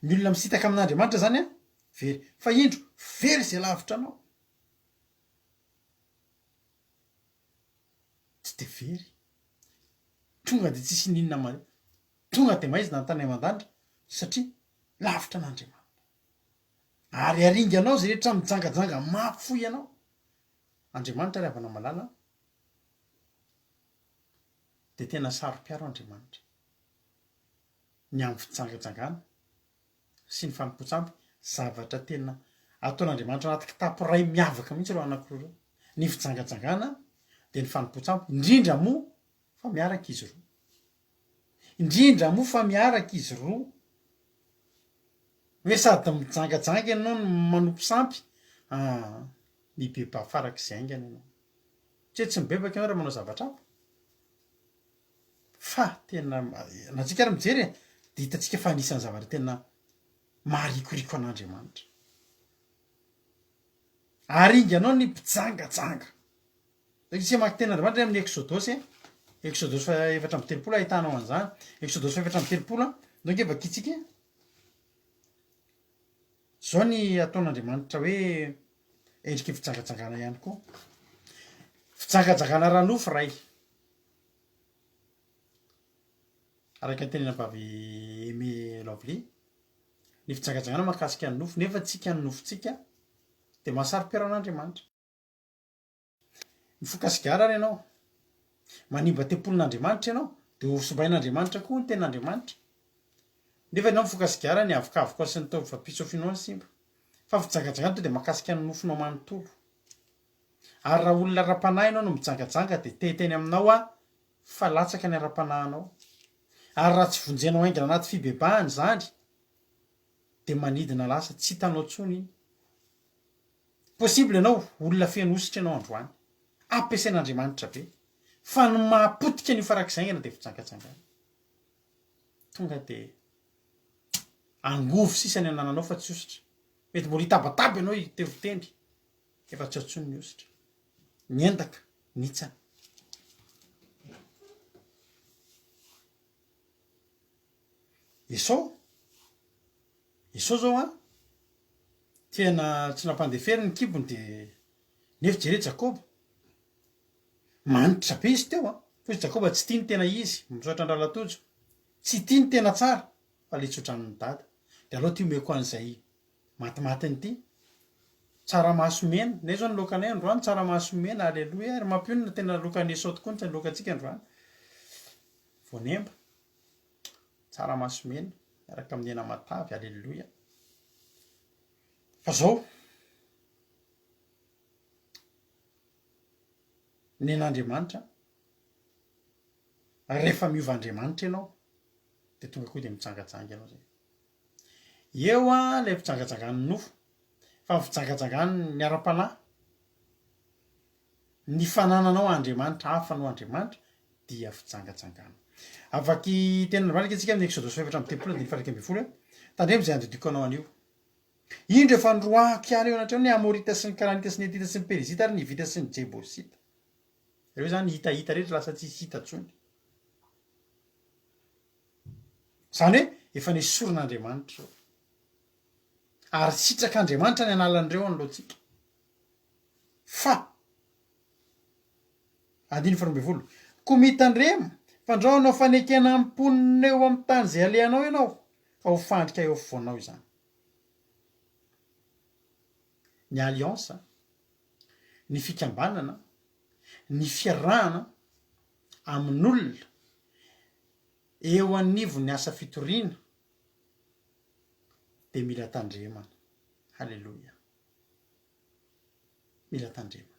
Ny olona misintaka amin'Andriamanitra zany an, very. Fa indro, very izay lavitra anao. Tsy dia very. Tonga dia tsisy n'inona ma-, tonga dia maizina ny tany aman-danitra satria lavitra an'Andriamanitra. Ary haringanao izay rehetra mijangajanga mahafoy anao. Andriamanitra ry havana malala an, dia tena saro-piaro Andriamanitra. Ny amin'ny fijangajangana sy ny fanompoan-tsampy, zavatra tena ataon'Andriamanitra anaty kitapo iray miavaka mihitsy ireo anankiroa ireo. Ny fijangajangana dia ny fanompoan-tsampy, indrindra moa fa miaraka izy roa. Indrindra moa fa miaraka izy roa. Hoe sady mijangajanga ianao no manompo sampy, aa mibebaha farak'izay haingana ianao. Tsy hoe tsy mibebaka ianao raha manao zavatra hafa. Fa tena, na antsika ary mijery e, dia hitantsika fa anisan'ny zavatra tena maharikoriko an'Andriamanitra. Aringanao ny mpijangajanga. Isika mamaky tenin'Andriamanitra amin'ny Eksodosy e. Eksodosy faha 34 ahitanao an'izany. Eksodosy faha 34, ndao ange vakintsika e. Izao ny ataon'Andriamanitra hoe endriky fijangajangana ihany koa. Fijangajangana ara-nofo ray. Araka ny tenin'Anabavy Aimé Lovely, ny fijangajangana mahakasika ny nofo, nefa tsika ny nofontsika dia mahasaro-piaro an'Andriamanitra. Mifoka sigara ary ianao, manimba tempolin'Andriamanitra ianao, dia ho simbain'Andriamanitra koa ny ten'Andriamanitra. Nefa ianao mifoka sigara, ny avokavoka sy ny taovam-pitsofinao no simba. Fa ny fijangajangana tonga dia mahakasika ny nofonao manontolo. Ary raha olona ara-panahy ianao no mijangajanga dia te hiteny aminao aho fa latsaka ny ara-panahinao. Ary raha tsy vonjenao haingana anaty fibebahana izany dia manidina lasa tsy hitanao intsony iny. Possible ianao olona feno hosotra ianao androany. Ampiasain'Andriamanitra be. Fa ny mahapotika an'io farak'izay haingana dia fijangajangana. Tonga dia angovo sisa ny anananao fa tsy hosotra. Mety mbola hitabataba ianao hitevitendry. Efa tsy ao intsony ny hosotra. Niendaka, nitsana. Esao, Esao zao an, tena tsy nampandeferiny ny kibony de nefa jereo Jakoba, manitra be izy teo an, fa izy Jakoba tsy tia ny tena izy, misaotra an-dRalahy Tojo, tsy tia ny tena tsara fa le tsodranon'i dada, de aleo ty omeko an'izay matimatiny ity, tsaramaso mena, nay zao ny laokanay androany tsaramaso mena, aleloia, ary mampionona tena laokan'i Esao tokoa ny laokantsika androany, voanemba. Tsaramaso mena miaraka amin'ny hena matavy, aleloia. Fa zao, nen'Andriamanitra, rehefa miova Andriamanitra ianao, de tonga koa de mijangajanga ianao zay. Eo an ilay fijangajangan'ny nofo, fa ny fijangajangan'ny ara-panahy, Ny fanananao Andriamanitra hafa noho Andriamanitra dia fijangajangana. Avaky tenin'Andriamanitra ange tsika amin'ny Eksodosy faha 34 andininy faha 11 hoe, Tandremo izay andidiako anao anio. Indro efa noroahako hiala eo anatrehanao ny Amorita sy ny Kananita sy ny Hetita sy ny Perizita ary ny Hivita sy ny Jebosita. Ireo izany hitahita rehetra lasa tsisy hita intsony. Izany hoe efa nesorin'Andriamanitra ireo. Ary sitrak'Andriamanitra ny hanala an'ireo anoloantsika. Fa. Andininy faharoa ambin'ny folo, Koa mitandrema, fandrao hanao fanekena amin'ny mponina eo amin'ny tany izay alehanao ianao, fa ho fandrika eo afovoanao izany. Ny alliance, ny fikambanana, ny fiarahana amin'olona eo anivon'ny asa fitoriana dia mila tandremana. Haleloia. Mila tandremana.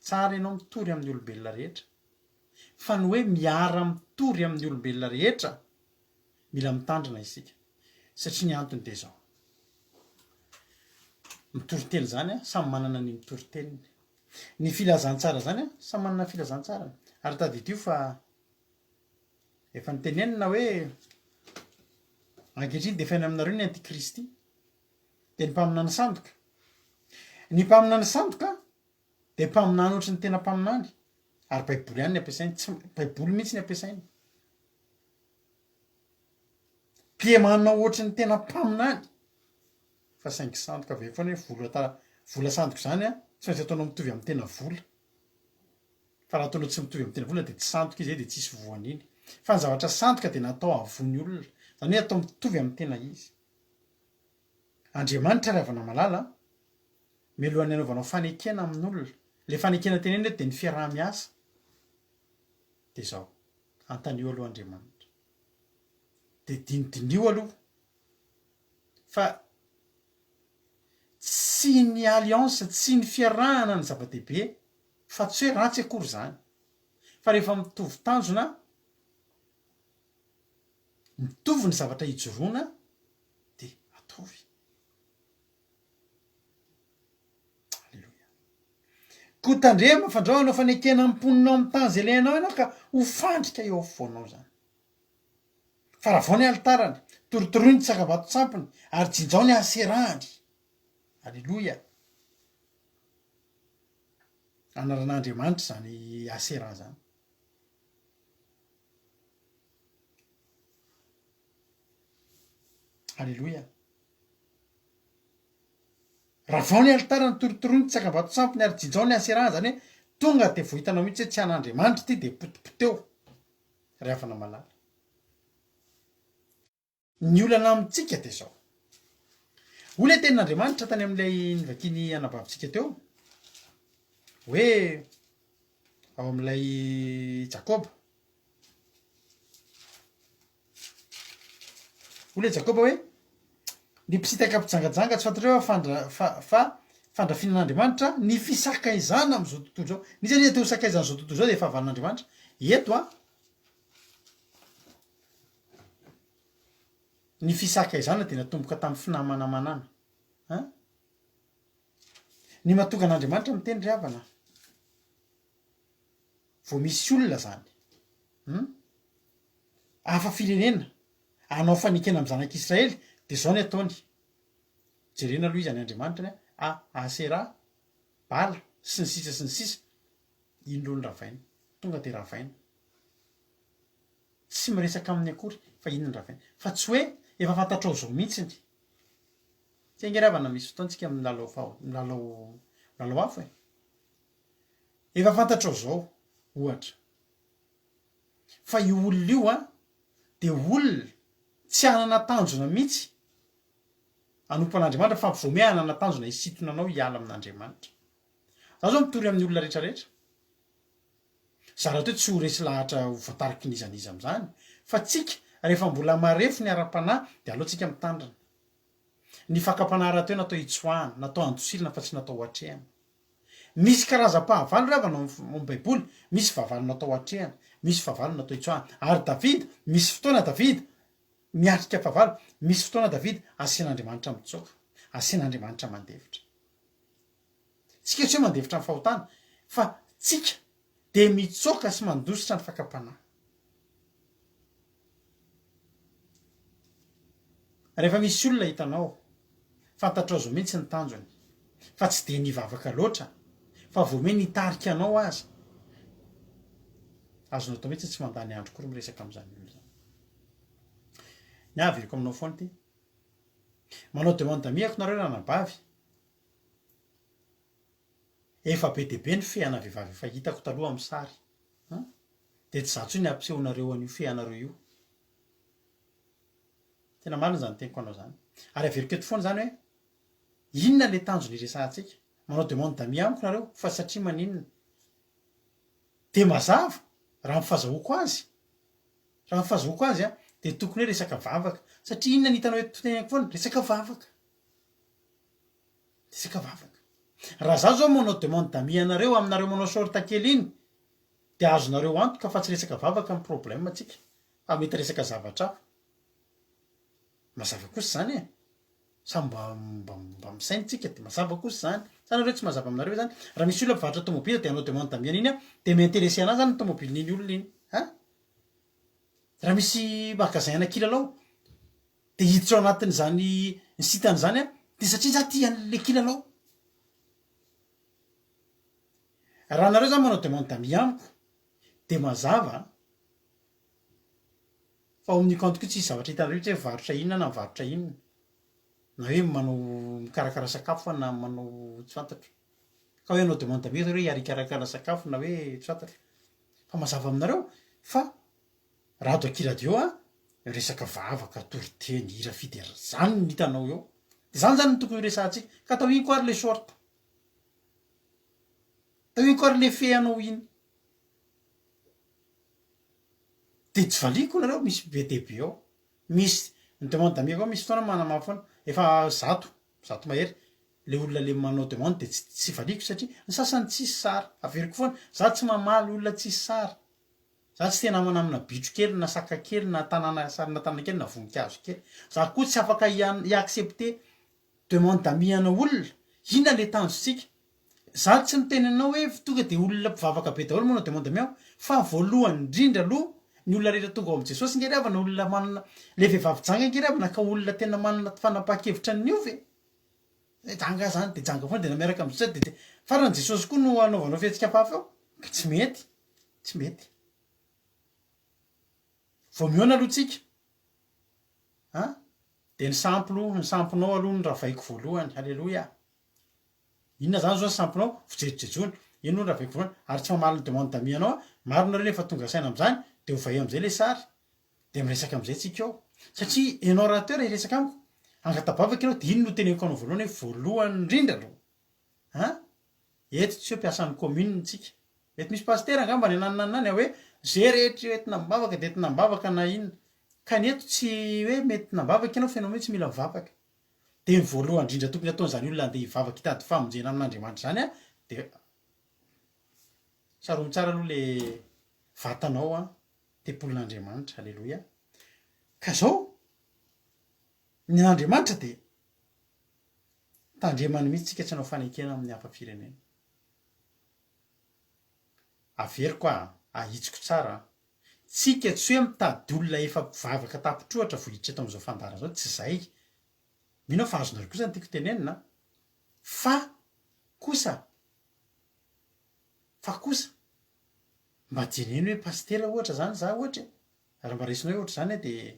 Tsara ianao mitory amin'ny olombelona rehetra, fa ny hoe miara mitory amin'ny olombelona rehetra, mila mitandrina isika. Satria ny antony dia izao. Mitory teny izany, samy manana ny mitory teniny. Ny filazantsara izany, samy manana ny filazantsarany. Ary tadidio fa efa notenenina hoe ankehitriny dia efa eny aminareo ny antikristy. Dia ny mpaminany sandoka. Ny mpaminany sandoka dia mpaminany ohatry ny tena mpaminany ary baiboly ihany ny ampiasainy, tsy baiboly mihitsy ny ampiasainy. Dia manao ohatry ny tena mpaminany fa saingy sandoka avy eo foana hoe vola ta vola sandoka izany an, tsy maintsy ataonao mitovy amin'ny tena vola. Fa raha ataonao tsy mitovy amin'ny tena vola dia tsy sandoka izy dia tsisy voan'iny. Fa ny zavatra sandoka dia natao hahavoa ny olona. Izany hoe atao mitovy amin'ny tena izy. Andriamanitra ry havana malala a, mialohan'ny hanaovanao fanekena amin'olona, ilay fanekena tenenina eto dia ny fiaraha-miasa, dia izao, antanio aloha Andriamanitra. Dia dinidiniho aloha fa tsy ny alliance, tsy ny fiarahana no zava-dehibe fa tsy hoe ratsy akory izany. Fa rehefa mitovy tanjona, mitovy ny zavatra ijoroana dia ataovy. Aleloia. Koa tandremo fandrao hanao fanekena amin'ny mponina ao amin'ny tany izay alehanao ianao ka ho fandrika eo afovoanao izany. Fa ravao ny alitarany, torotoroy ny tsangambato-tsampiny, ary jinjao ny haserahany. Aleloia. Anaran'Andriamanitra izany Asera izany. Aleloia. Ravao ny alitara, ny torotoroy ny tsangambato-tsampiny ary jinjao ny Asera, izany hoe tonga dia vao hitanao mihitsy hoe tsy an'Andriamanitra ity dia potipoteho ry havana malala. Ny olana amintsika dia izao. Hoy ilay tenin'Andriamanitra tany amin'ilay novakian'ny anabavintsika teo, hoe ao amin'ilay Jakoba. Hoy ilay Jakoba hoe, ny mpisintaka mpijangajanga tsy fantatrareo fa fandra, fa, fa fandrafinan'Andriamanitra ny fisakaizana amin'izao tontolo izao. N'iza n'iza te ho sakaizan'izao tontolo izao dia fahavalon'Andriamanitra. Eto an, Ny fisakaizana dia natomboka tamin'ny finamanamanana. An? Ny mahatonga an'Andriamanitra miteny ry havana, vao misy olona zany, hum, hafa firenena, hanao fanekena amin'ny zanak'Israely, dia zao ny ataony, jerena aloha izy any Andriamanitra ny a, Asera, Bala, sy ny sisa sy ny sisa, iny aloha no ravaina, tonga dia ravaina. Tsy miresaka aminy akory fa inona ny ravaina. Fa tsy hoe efa fantatrao zao mihitsiny. Tsy ange ry havana misy fotoana tsika milalao faho milalao milalao afo e. Efa fantatrao zao ohatra fa io olona io an dia olona tsy hanana tanjona mihitsy hanompo an'Andriamanitra fa vao miha hanana tanjona hisintona anao hiala amin'Andriamanitra. Za zao mitory amin'ny olona rehetra rehetra. Za rahateo tsy ho resy lahatra ho voatariky n'iza n'iza amin'izany fa tsika rehefa mbola marefo ny ara-panahy dia aleo tsika mitandrina. Ny fakam-panahy rahateo natao hitsoahana, natao handosirana fa tsy natao hoatrehana. Misy karazam-pahavalo ry havana ao amin'ny baiboly, misy fahavalo natao hoatrehana, misy fahavalo natao hitsoahana. Ary Davida, misy fotoana Davida miatrika fahavalo, misy fotoana Davida asian'Andriamanitra mitsoaka, asian'Andriamanitra mandefitra. Tsika tsy hoe mandefitra ny fahotana fa tsika dia mitsoaka sy mandositra ny fakam-panahy. Rehefa misy olona hitanao, fantatrao zao mihitsy ny tanjony, fa tsy dia nivavaka loatra, fa vao miha nitarika anao aza, azonao atao mihitsy ny tsy mandany andro akory miresaka amin'izany olona izany. Ny ahy averiko aminao foana ity. Manao demande d'amis ako nareo ranabavy. Efa be dia be ny fehana vehivavy efa hitako taloha amin'ny sary an! Dia tsy za tsony hampisehonareo an'io fehanareo io. Tena marina izany teniko anao izany. Ary averiko eto foana izany hoe inona le tanjona iresahantsika? Manao demande d'amis amiko nareo fa satria maninona? Dia mazava raha ny fazahoako azy, raha ny fazahoako azy an, dia tokony hoe resaka vavaka. Satria inona ny hitanao eto teneniko foana? Resaka vavaka. Resaka vavaka. Raha za zao manao demande d'amis anareo aminareo manao short kely iny dia azonareo antoka fa tsy resaka vavaka ny problème tsika fa mety resaka zavatra hafa. Mazava kosa izany e. Samy mba mba mba misaina tsika dia mazava kosa izany. Sa nareo tsy mazava aminareo ve zany? Raha misy olona mpivarotra tomobile dia hanao demande d'amis an'iny aho dia mi-interesser anah zany ny tomobilin'iny olona iny. Hein? Raha misy magasin ana kilalao Dia hiditra ao anatin'izany ny site-ny izany aho, dia satria za tia an'le kilalao. Raha nareo zany manao demande d'amis amiko, dia mazava fa ao amin'io compte-ko io tsisy zavatra hitanareo mihitsy hoe mivarotra inona na mivarotra inona, na hoe manao mikarakara sakafo aho na manao tsy fantatro. Ka hoe hanao demande d'amis zareo hiara hikarakara sakafo na hoe tsy fantatro. Fa mazava aminareo fa Rado akia radio a, resaka vavaka, toriteny, hira fiderana, zany no hitanao eo. De zany zany no tokony ho resahantsika. Ka atao iny koa ary le short. Atao iny koa ary le feanao iny. De tsy valiako nareo misy be dia be ao. Misy, ny demande d'amis koa misy fotoana manamafy foana, efa zato, zato mahery le olona le manao demande de tsy tsy valiako satria ny sasany tsisy sary, averiko foana, za tsy mamaly olona tsisy sary. Za tsy te namana amina bitro kely na saka kely na tanàna sarina tanàna kely na voninkazo kely. Za koa tsy afaka hi-accepter demande d'amis ana olona. Inona le tanjontsika? Za tsy miteny anao hoe tonga de olona mpivavaka be daholo manao demande d'amis aho fa voalohany indrindra aloha ny olona rehetra tonga ao amin'i Jesosy nge ry havana olona manana le vehivavy janga nge ry havana ka olona tena manana fanapahan-kevitra niova e! Hoe janga zany de janga foana de na miaraka amin'i Jesosy de de farany Jesosy koa no anaovanao fihetsika hafahafa eo ka tsy mety. Tsy mety. Vao mihaona aloha tsika an, dia ny samplo, ny sampinao aloha no ravaiko voalohany, haleloia. Inona zany zao ny sampinao? Fijejojejoana. Iny aloha no ravaiko voalohany, ary tsy mamaly ny demande d'amis anao aho, maro nareo nefa tonga saina amin'izany, dia ovay amin'izay le sary, dia miresaka amin'izay tsika eo. Satria ianao rahateo raha hiresaka amiko, hangata-bavaka ianao, dia iny no teneniko anao voalohany hoe voalohany indrindra aloha an, Eto tsy hoe mpiasan'ny commune tsika. Mety misy pasitera angamba any ananona any hoe ze rehetra entina am-bavaka dia entina am-bavaka na inona. Ka ny eto tsy hoe mety am-bavaka ianao fa ianao mihitsy mila mivavaka. Dia ny voalohany indrindra tokony ataon'izany olona handeha hivavaka hitady famonjena amin'Andriamanitra izany an, dia tsarovy tsara aloha le vatanao an, tempolin'Andriamanitra, aleloia. Ka zao, ny an'Andriamanitra dia Tandremany mihitsy tsika tsy hanao fanekena amin'ny hafa firenena. Averiko a, ahitsiko tsara a. Tsika tsy hoe mitady olona efa mpivavaka tapitr'ohatra vao hiditra eto amin'izao fandaharana izao, tsy izay. Mino aho fa azonareo kosa ny tiako tenenina a. Fa kosa, fa kosa, mba jereno hoe pasitera ohatra izany za ohatra e. Raha mba raisinao hoe ohatr'izany aho dia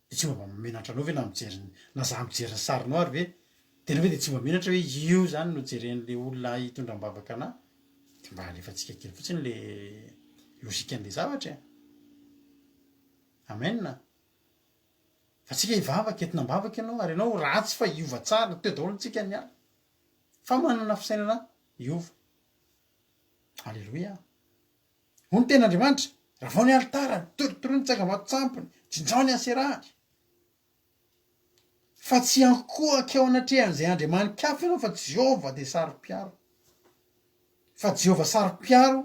dia tsy mba menatra anao ve na mijery ny na za mijery ny sarinao ary ve dia enao ve dia tsy mba menatra hoe io zany no jeren'le olona hitondra am-bavaka anah? Dia mba alefantsika kely fotsiny le logique an'le zavatra e! Amen! Fa tsika hivavaka, entina am-bavaka ianao ary ianao ratsy fa hiova tsara, teo daholo tsika niala fa manana fisainana hiova. Aleloia! Hoy ny tenin'Andriamanitra, Ravao ny alitarany, torotoroy ny tsangambato-tsampiny, jinjao ny aserahany. Fa tsy hiankohoka eo anatrehan'izay andriamani-kafa ianao, fa Jehovah dia saro-piaro. Fa Jehovah saro-piaro,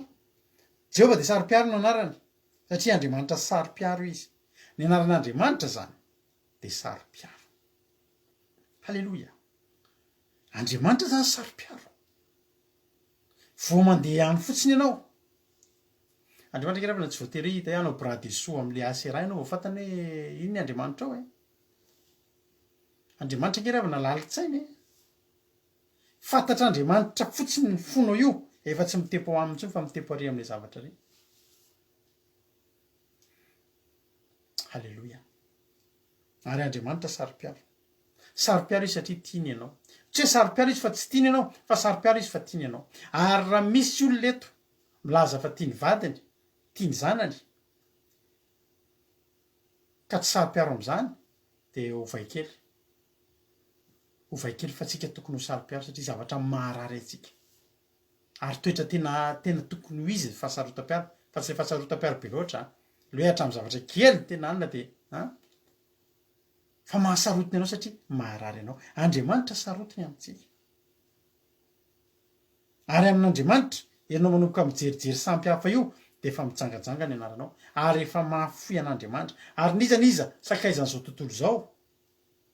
Jehovah dia saro-piaro no anarany, satria Andriamanitra saro-piaro izy. Ny anaran'Andriamanitra izany dia saro-piaro. Haleloia! Andriamanitra izany saro-piaro. Vao mandeha any fotsiny ianao. Andriamanitra akia ravina tsy voatery hoe hita hoe hanao bras dessous amin'ilay Asera ianao vao fantany hoe iny ny Andriamanitrao e. Andriamanitra ange ravina lalin-tsaina e. Fantatr'Andriamanitra fotsiny ny fonao io, efa tsy mitepo ao aminy intsony fa mitepo ary amin'ilay zavatra ary. Haleloia. Ary Andriamanitra saro-piaro. Saro-piaro izy satria tiany ianao. Tsy hoe saro-piaro izy fa tsy tiany ianao, fa saro-piaro izy fa tiany ianao. Ary raha misy olona eto milaza fa tia ny vadiny, tia ny zanany, ka tsy saro-piaro amin'izany, dia ovay kely. Ovay kely fa tsika tokony ho saro-piaro satria zavatra maharary antsika. Ary toetra tena tena tokony ho izy ny fahasarotam-piaro, fa tsy le fahasarotam-piaro be loatra an. Le hoe hatramin'ny zavatra kely tena anona dia an. Fa mahasarotiny anao satria maharary anao. Andriamanitra sarotiny amintsika. Ary amin'Andriamanitra, ianao manomboka mijerijery sampy hafa io dia efa mijangajanga ny anaranao. Ary efa mahafoy an'Andriamanitra. Ary n'iza n'iza sakaizan'izao tontolo izao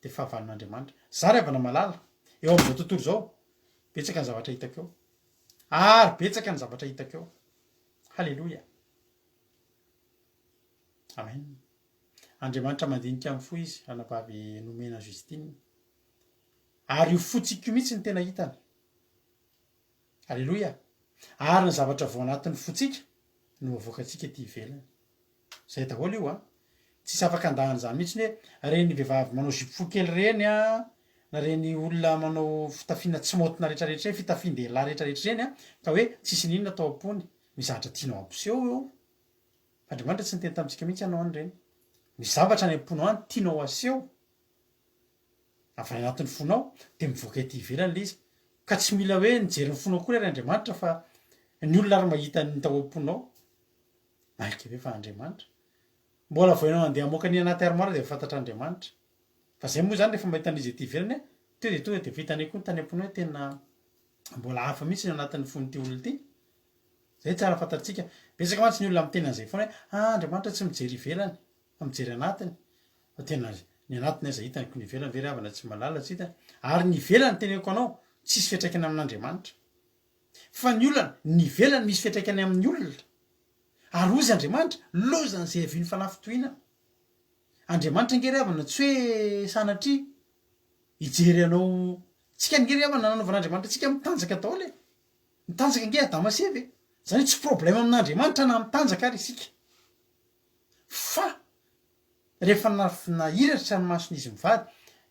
dia fahavalon'Andriamanitra. Za ry havana malala, eo amin'izao tontolo izao, betsaka ny zavatra hitako eo. Ary betsaka ny zavatra hitako eo. Haleloia. Amen. Andriamanitra mandinika amin'ny fo izy, ranabavy Nomena Justine. Ary io fotsiko io mihitsy no tena hitany. Aleloia. Ary ny zavatra vao anatin'ny fotsika no avoakantsika ety ivelany. Zay daholo io an. Tsisy afaka handà an'izany mihitsy ny hoe reny vehivavy manao jupe fohy kely reny an, na reny olona manao fitafiana tsy maotina retraretra ireny, fitafian-dehilahy retraretra ireny an, ka hoe tsisy n'inona tao am-pony. Misy zavatra tianao hampiseho eo. Fa Andriamanitra tsy niteny tamintsika mihitsy hanao an'ireny. Misy zavatra any am-ponao any tianao haseho, avy any anatin'ny fonao, dia mivoaka ety ivelany ilay izy. Ka tsy mila hoe nijery ny fonao akory ary Andriamanitra fa ny olona ary mahita ny tao am-ponao. Mainka ve fa Andriamanitra? Mbola vao ianao handeha hamoaka ny anaty armoire dia efa fantatr'Andriamanitra. Fa zay moa zany rehefa mahita an'izy ety ivelany a, teo dia tonga dia efa hitanay koa ny tany am-ponao hoe tena mbola hafa mihitsy ny anatin'ny fon'ity olona ity. Zay tsara fantatsika. Betsaka mantsy ny olona miteny an'izay foana hoe ah Andriamanitra tsy mijery ivelany fa mijery anatiny. Fa tena ny anatiny aza hitany ko ny ivelany ve ry havana tsy mahalala tsy hitany. Ary ny ivelany teneniko anao tsisy fiantraikany amin'Andriamanitra. Fa ny olana, ny ivelany misy fiantraikany amin'ny olona. Ary hozy Andriamanitra, lozan'izay havian'ny fanafintohinana. Andriamanitra ange ry havana tsy hoe sanatria hijery anao, tsika ange ry havana nanaovan'Andriamanitra antsika mitanjaka daholo e. Mitanjaka ange Adama sy Eva e. Izany hoe tsy problème amin'Andriamanitra na mitanjaka ary isika. Fa rehefa nahiratra ny mason'izy mivady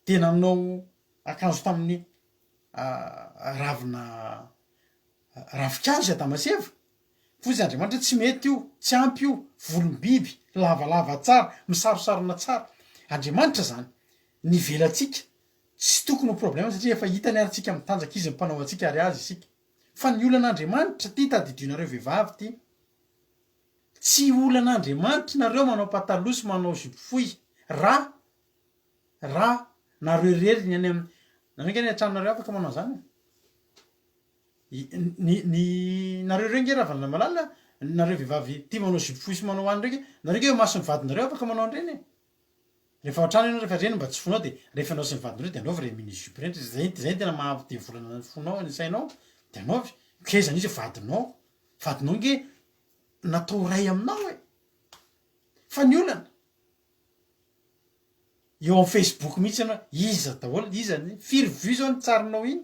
dia nanao akanjo tamin'ny ravina ravinkazo i Adama sy Eva. Hoy izy Andriamanitra hoe tsy mety io, tsy ampy io, volom-biby, lavalava tsara, misarosarona tsara. Andriamanitra izany, ny ivelantsika tsy tokony ho problème satria efa hitany ary tsika mitanjaka, izy no mpanao antsika ary azy isika. Fa ny olan'Andriamanitra, ty tadidionareo vehivavy ty, tsy olan'Andriamanitra nareo manao pataloha sy manao jupe fohy, ra Ra nareo irery ny any am nareo nge any antranonareo afaka manao an'zany e! Ny ny nareo ireo nge Ravalomanana nareo vehivavy tia manao jupe fohy sy manao an'ireo nge nareo nge eo imason'ny vadinareo afaka manao an'ireny e! Rehefa ao an-trano ianao rehefa ireny mba tsy fonao de rehefa ianao sy ny vadinareo de anaovy ireny mini jupe ireny zay zay no tena maha devolana ny fonao ny sainao de anaovy, k'aiza an'iza vadinao, vadinao nge natao ray aminao e! Fa ny olana Eo am facebook mihitsy ianao, iza daholo, iza ny, firy vue zao ny tsarinao iny,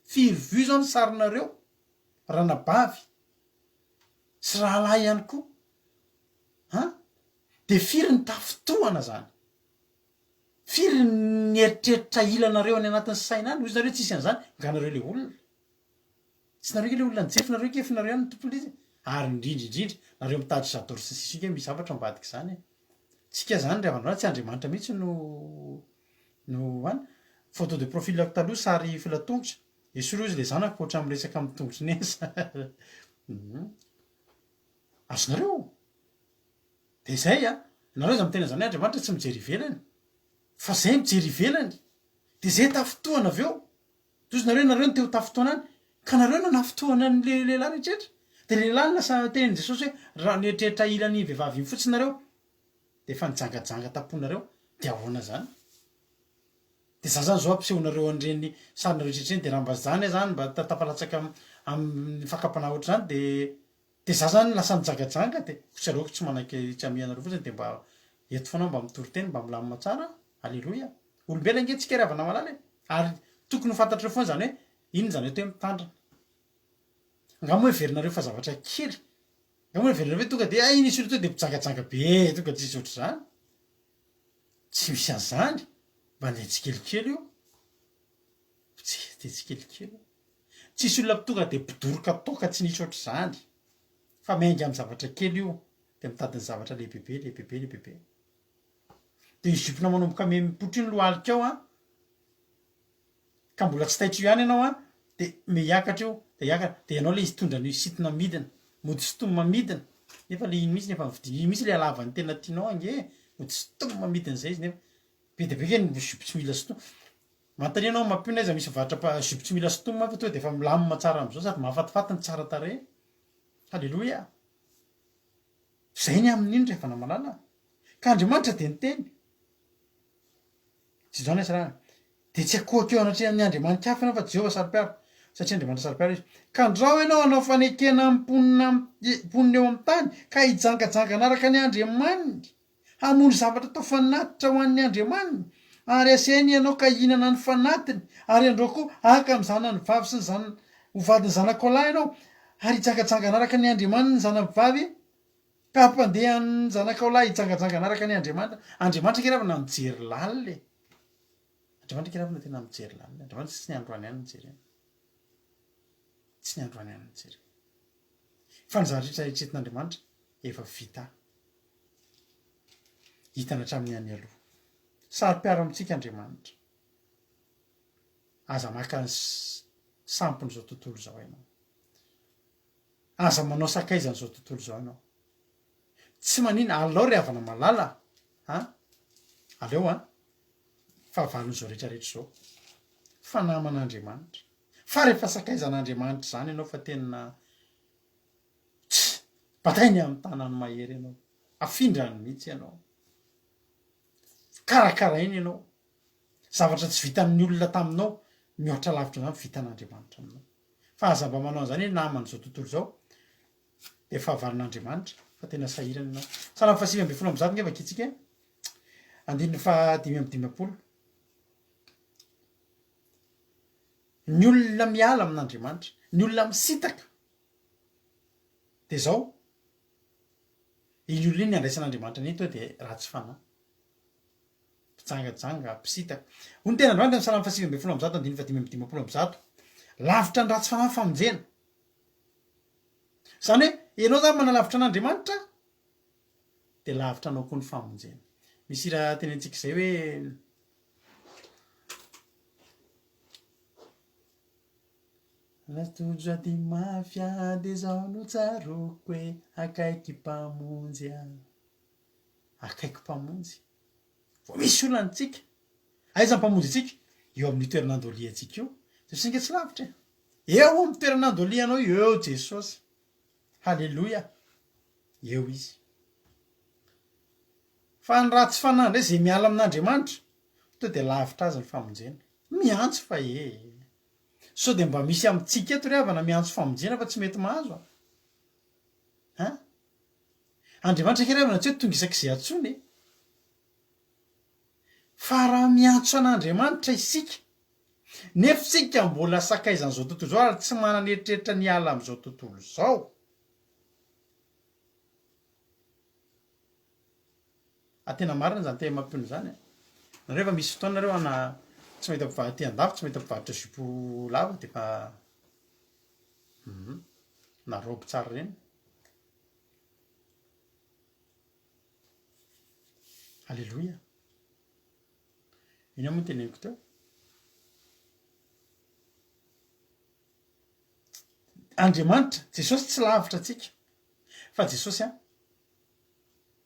firy vue zao ny sarinareo ranabavy sy rahalahy ihany koa an, de firy ny tafintohana zany, firy ny eritreritra ilanareo any anatin'ny saina any, hozy nareo tsisy an'izany, nga nareo le olona. Tsy nareo nge le olona nijery fa nareo nge efa nareo ihany no tompony izy e! Ary indrindra indrindra nareo mitady j'adore sy ny sisa io nge misy zavatra ambadik'izany e! Tsika zany ry havana tsy Andriamanitra mihitsy no no an! Photo de profil-ko taloha sary filan-tongotra, esory ozy le zanako ohatran'ny miresaka amin'ny tongotry nesa hum azonareo? De zay an! Nareo aza miteny an'izany hoe Andriamanitra tsy mijery ivelany fa zay mijery ivelany de zay tafintohana avy eo! Tohizo nareo nareo no te ho tafintohana any ka nareo no nafintohana ny le lehilahy rehetrarehetra de le lehilahy no lasa tenenin'i Jesosy hoe raha nieritreritra hila an'iny vehivavy iny fotsiny nareo de efa nijangajanga tamponareo de ahoana zany de za zany zao ampisehonareo an'ireny sarinareo rehetrarehetra ireny de raha mba zany aho zany mba tafalatsaka amin'ny fakam-panahy ohatr'izany de de za zany lasa nijangajanga de tsy aleoko tsy manaiky tsy hamia anareo fotsiny de mba eto foana aho mba mitory teny mba milamina tsara Aleloia! Olombelona ange tsika ry havana malala e! Ary tokony ho fantatrareo foana izany hoe inona izany atao hoe mitandrina. Angaha moa heverinareo fa zavatra kely? Angaha moa heverinareo hoe tonga dia hay nisy olona tonga dia mpijangajanga be tonga tsisy ohatr'izany? Tsy misy an'izany! Mba andeha tsikelikely io. Tsy dia tsikelikely. Tsisy olona tonga dia mpidoroka toaka tsy nisy ohatr'izany. Fa miainga amin'ny zavatra kely io dia mitady ny zavatra lehibebe, lehibebe, lehibebe. Dia io ziponao manomboka mipoitra io ny lohalika ao an, ka mbola tsy taitra io ihany ianao an, dia miakatra io, dia hiakatra, dia ianao ilay izy tondra an'io sintona midina, mody sintomina midina, nefa ilay iny mihitsy no efa novidiana, iny mihitsy ilay halavan'ny tena tianao ange e, mody sintomina midina izay izy nefa be dia be ange ny jupe tsy mila sintomina, manontania ianao mampino aiza misy mivarotra jupe tsy mila sintomina fa tonga dia efa milamina tsara amin'izao sady mahafatifaty no tsara tarehy, haleloia. Izay ny amin'iny ry havana malala a! Ka Andriamanitra dia niteny. Tsy izao ny asarahana. Dia tsy akohako eo anatrehan'ny andriamani-kafa ianao fa Jehovah saro-piaro, satria Andriamanitra saro-piaro izy. Ka ndrao ianao hanao fanekena amin'ny mponina mponina eo amin'ny tany, ka hijangajanga hanaraka ny andriamaniny, hamono zavatra atao fanatitra ho an'ny andriamaniny, ary hasainy ianao ka hihinana ny fanatiny, ary andrao koa haka amin'ny zanany vavy sy ny zan ho vadin'ny zanakao lahy ianao, ary hijangajanga hanaraka ny andriamaniny ny zanany vavy, ka hampandeha ny zanakao lahy hijangajanga hanaraka ny andriamanitra. Andriamanitra ange ravina mijery lalina e! Andriamanitra ange ravina tena mijery lalina. Andriamanitra tsy ny androany ihany no jereny. Tsy ny androany ihany no jereny. Fa ny zavatra rehetra eritreretin'Andriamanitra efa vita. Hitany hatramin'ny any aloha. Saro-piaro amintsika Andriamanitra. Aza maka ny sampin'izao tontolo izao ianao. Aza manao sakaizan'izao tontolo izao ianao. Tsy manina, alao ry havana malala a! Aleo an! Fahavalon'izao rehetra rehetra izao. Fa naman'Andriamanitra. Fa rehefa sakaizan'Andriamanitra izany ianao fa tena tsy batainy amin'ny tanany mahery ianao. Afindrany mihitsy ianao. Karakarainy ianao. Zavatra tsy vitan'ny olona taminao, mihoatra lavitra an'izany vitan'Andriamanitra aminao. Fa aza mba manao an'izany hoe naman'izao tontolo izao dia fahavalon'Andriamanitra fa tena sahirana ianao. Salamo faha 119 nge vakintsika e. Andininy faha 55. Ny olona miala amin'Andriamanitra, ny olona misintaka dia izao, iny olona iny ny andraisan'Andriamanitra an'iny tonga dia ratsy fanahy. Mpijangajanga, mpisintaka. Hoy ny tenin'Andriamanitra amin'ny Salamo faha 119 andininy faha 155, Lavitra ny ratsy fanahy ny famonjena. Izany hoe ianao izany manalavitra an'Andriamanitra dia lavitra anao koa ny famonjena. Misy hira tenentsika izay hoe Raha tojo ady mafy aho dia izao no tsaroako hoe akaiky Mpamonjy aho. Akaiky Mpamonjy. Vao misy olana antsika, aiza ny Mpamonjy antsika? Eo amin'io toerana andoliantsika io. Jesosy ange tsy lavitra e. Eo amin'ny toerana andolianao io, eo Jesosy. Haleloia. Eo Izy. Fa ny ratsy fanahy indray izay miala amin'Andriamanitra, to dia lavitra azy ny famonjena. Miantso fa ee. Sao dia mba misy amintsika eto ry havana miantso famonjena fa tsy mety mahazo a? Hein? Andriamanitra ange ry havana tsy hoe tonga isak'izay antsoina e. Fa raha miantso an'Andriamanitra isika, nefa isika mbola sakaizan'izao tontolo izao ary tsy manana eritreritra ny hiala amin'izao tontolo izao, Ah tena marina zany tena mampino zany a! Nareo efa misy fotoana nareo ana tsy mahita mpivarotra aty andafy tsy mahita mpivarotra jupe lava de efa hum na robe tsara reny. Aleloia! Inona moa no teneniko teo? Andriamanitra, Jesosy tsy lavitra antsika fa Jesosy an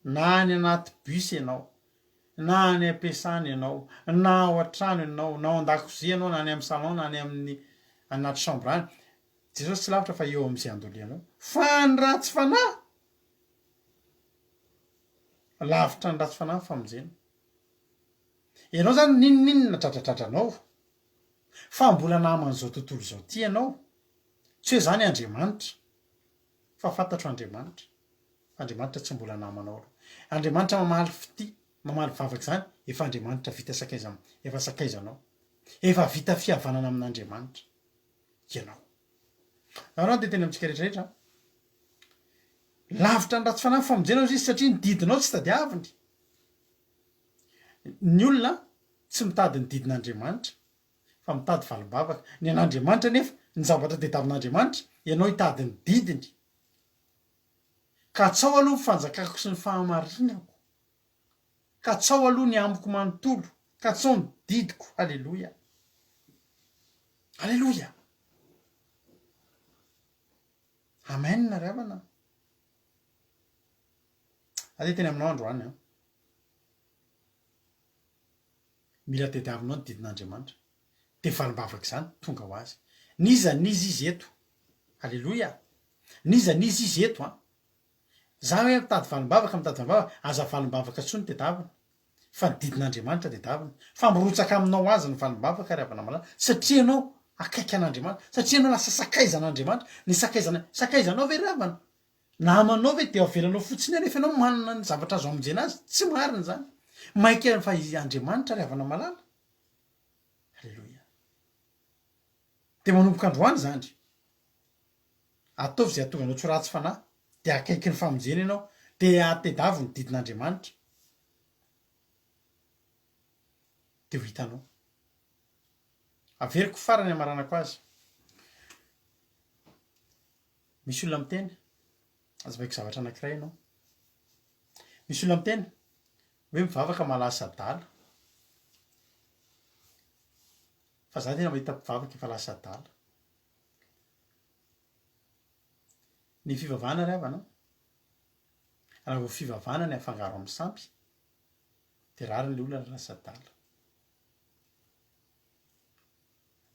Na any anaty bus ianao, na any am-piasana ianao, na ao an-trano ianao, na ao an-dakozia ianao, na any amin'ny salon, na any amin'ny anaty chambre any, Jesosy tsy lavitra fa eo amin'izay andolianao. Fa ny ratsy fanahy, lavitra ny ratsy fanahy ny famonjena. Ianao zany n'inon'inona dradradradranao, fa mbola naman'izao tontolo izao ity ianao, tsy hoe zany Andriamanitra. Fa fantatro Andriamanitra. Fa Andriamanitra tsy mbola namanao aloha. Andriamanitra mamaly fitia, mamaly vavaka izany, efa Andriamanitra vita sakaiza, efa sakaizanao. Efa vita fihavanana amin'Andriamanitra ianao. Nareo dia teny amintsika rehetra rehetra. Lavitra ny ratsy fanahy ny famonjena hozy izy satria ny didinao tsy tadiaviny. Ny olona tsy mitady ny didin'Andriamanitra. Fa mitady valim-bavaka. Ny an'Andriamanitra anefa, ny zavatra tediavin'Andriamanitra, ianao hitady ny didiny. Katsao aloha ny fanjakako sy ny fahamarinako. Katsao aloha ny amiko manontolo. Katsao ny didiko. Aleloia. Aleloia. Amen ry havana. Aza hiteny aminao androany an. Mila tediavinao ny didin'Andriamanitra. Dia valim-bavaka izany tonga ho azy. N'iza n'iza izy eto. Aleloia. N'iza n'iza izy eto an. Za hoe mitady valim-bavaka mitady valim-bavaka, aza valim-bavaka intsony tedavina. Fa ny didin'Andriamanitra tedavina. Fa mirotsaka aminao ho azy ny valim-bavaka ry havana malala. Satria ianao akaiky an'Andriamanitra. Satria ianao lasa sakaizan'Andriamanitra. Ny sakaizana, sakaizanao ve ry havana? Namanao ve dia avelanao fotsiny eo nefa ianao manana ny zavatra azo hamonjena azy? Tsy marina izany. Maika fa i Andriamanitra ry havana malala. Aleloia. Dia manomboka androany izany. Ataovy izay hahatonga anao tsy ho ratsy fanahy. Dia akaiky ny famonjena ianao. Dia atedavo ny didin'Andriamanitra. Dia ho hitanao. Averiko farany hamaranako azy. Misy olona miteny, azavaiko zavatra anankiray ianao. Misy olona miteny hoe mivavaka mahalasa adala. Fa za tena mahita mpivavaka efa lasa adala. Ny fivavahana ry havana, raha vao fivavahana ny afangaro amin'ny sampy, dia rariny le olona raha lasa adala.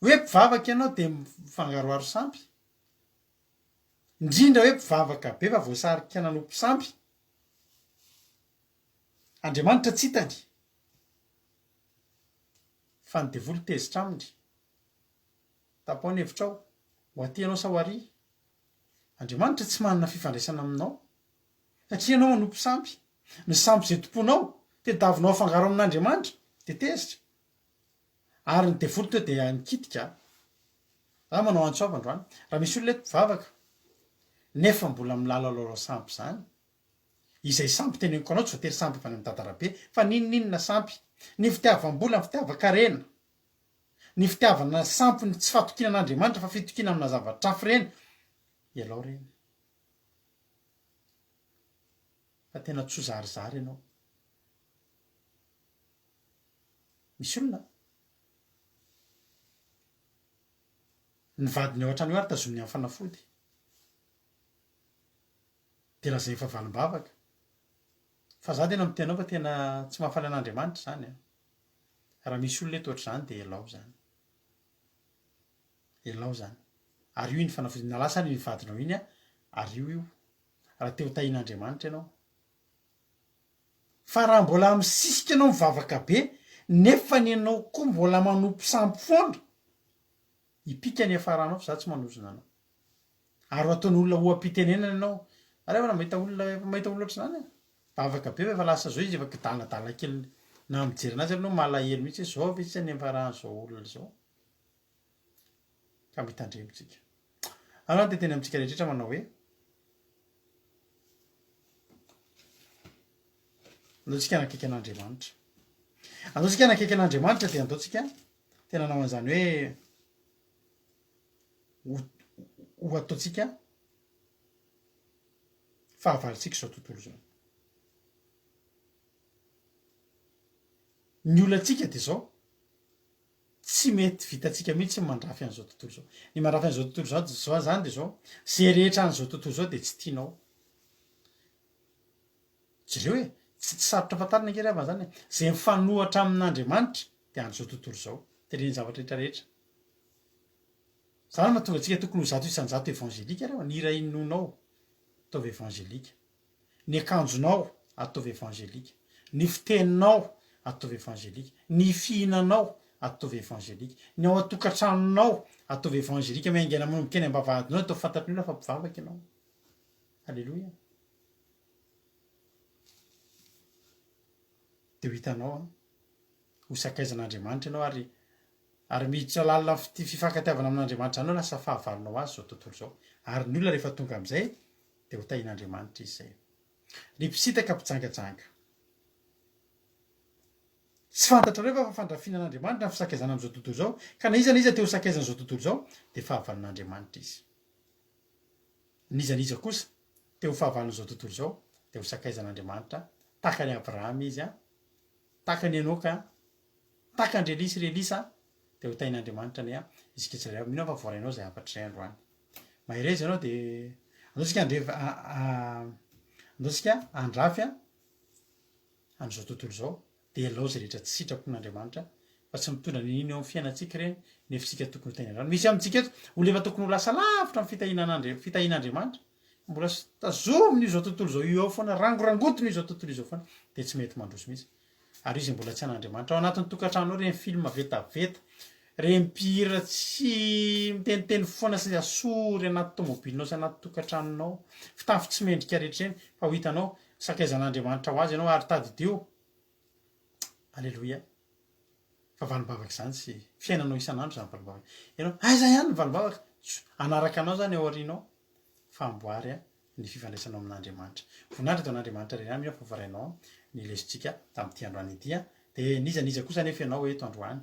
Hoe mpivavaka ianao dia mifangaroharo sampy, Indrindra hoe mpivavaka be fa voasarika nanompo sampy. Andriamanitra tsy hitany fa ny devoly tezitra aminy. Tapaho ny hevitrao, ho aty ianao sa ho ary? Andriamanitra tsy manana fifandraisana aminao satria ianao manompo sampy. Ny sampy izay tompoinao, tediavinao afangaro amin'Andriamanitra dia tezitra. Ary ny devoly teo dia nikitika. Za manao antso avo androany. Raha misy olona eto mpivavaka nefa mbola milalalaolao sampy izany, izay sampy teneniko anao tsy voatery sampy avy any amin'ny dadarabe fa n'inon'inona sampy, ny fitiavam-bola, ny fitiavan-karena, ny fitiavana sampy, ny tsy fahatokiana an'Andriamanitra fa fitokiana amina zavatra hafa ireny, ialao ireny. Fa tena tsy ho zarizary ianao. Misy olona ny vadiny ao an-trano io ary tazominy amin'ny fanafody dia lazainy fa valim-bavaka. Fa za tena miteny anao fa tena tsy mahafaly an'Andriamanitra izany an. Raha misy olona eto ohatr'izany dia elao izany. Elao izany. Ary io iny fanafody na lasa ary iny vadinao iny an, ary io io. Raha te ho tahian'Andriamanitra ianao. Fa raha mbola misisika ianao mivavaka be nefa ny anao koa mbola manompo sampy foana, hipika ny hiafaranao fa za tsy manozona anao. Ary ho ataon'olona oha-pitenenana ianao. Ary efa mahita olona efa mahita olona ohatr'izany aho. Mivavaka be fa efa lasa zao izy efa kidaladala kely na mijery anazy ary ianao malahelo mihitsy hoe zao ve sisa ny hiafaran'izao olona izao. Ka mitandremo tsika. Ary aho te hiteny amintsika rehetra manao hoe. Andao tsika hanakaiky an'Andriamanitra. Andao tsika hanakaiky an'Andriamanitra dia andao tsika tena hanao an'izany hoe ho ho ataontsika fahavalontsika izao tontolo izao. Ny olantsika dia izao, tsy mety vitantsika mihitsy ny mandrafy an'izao tontolo izao. Ny mandrafy an'izao tontolo izao izao izany dia izao, izay rehetra an'izao tontolo izao dia tsy tianao. Jereo e, tsy tsy sarotra fantarina ange ry havana izany e. Izay mifanohatra amin'Andriamanitra dia an'izao tontolo izao. Dia ireny zavatra rehetra rehetra. Izany no mahatonga antsika tokony ho 100% evangelika ry havana. Ny hira inoanao, ataovy evangelika. Ny akanjonao, ataovy evangelika. Ny fiteninao, ataovy evangelika. Ny fihinanao, ataovy evangelika. Ny ao an-tokantranonao, ataovy evangelika. Miaingana manomboka eny am-bavahadinao, ataovy fantatry ny olona fa mpivavaka ianao. Aleloia. Dia ho hitanao an, ho sakaizan'Andriamanitra ianao ary ary miditra lalina amin'ny fitia fifankatiavana amin'Andriamanitra izany ianao lasa fahavalonao azy izao tontolo izao. Ary ny olona rehefa tonga amin'izay dia ho tahian'Andriamanitra izy izay. Ry mpisintaka mpijangajanga. Tsy fantatrareo va fa fandrafiana an'Andriamanitra ny fisakaizana amin'izao tontolo izao, ka na iza na iza te ho sakaizan'izao tontolo izao, dia fahavalon'Andriamanitra izy. N'iza n'iza kosa te ho fahavalon'izao tontolo izao, dia ho sakaizan'Andriamanitra, tahaka an'i Abrahama izy, tahaka an'i Enoka, tahaka an-dry Elia sy ry Elisa, dia ho tahin'Andriamanitra anie isika tsirairay avy. Mino aho fa voarainao izay hafatra izay androany. Mahereza ianao dia andao isika handre- andao isika handrafy an'izao tontolo izao dia ialao izay rehetra tsy sitrapon'Andriamanitra fa tsy mitondra n'inona eo amin'ny fiainantsika ireny nefa isika tokony ho tahian'Andriamanitra. Misy amintsika eto olona efa tokony ho lasa lavitra amin'ny fitahianan'Andri- fitahian'Andriamanitra mbola tazominy izao tontolo izao io ao foana, rangorangotiny izao tontolo izao foana dia tsy mety mandroso mihitsy. Ary izy mbola tsy an'Andriamanitra. Ao anatin'ny tokantrano ao ireny film vetaveta, ireny mpihira tsy miteniteny foana sy asory anaty tomobilinao sy anaty tokantranonao, fitafy tsy mendrika rehetra ireny, fa ho hitanao, sakaizan'Andriamanitra ho azy ianao ary tadidio, Aleloia, fa valim-bavaka izany sy fiainanao isan'andro izany valim-bavaka. Ianao, aiza ihany ny valim-bavaka? Hanaraka anao izany ao aorianao, fa amboary ny fifandraisanao amin'Andriamanitra. Voninahitra dia ho an'Andriamanitra irery ihany mino aho fa voarainao ny lesontsika tamin'ity androany ity an. Dia n'iza n'iza kosa anefa ianao eto androany,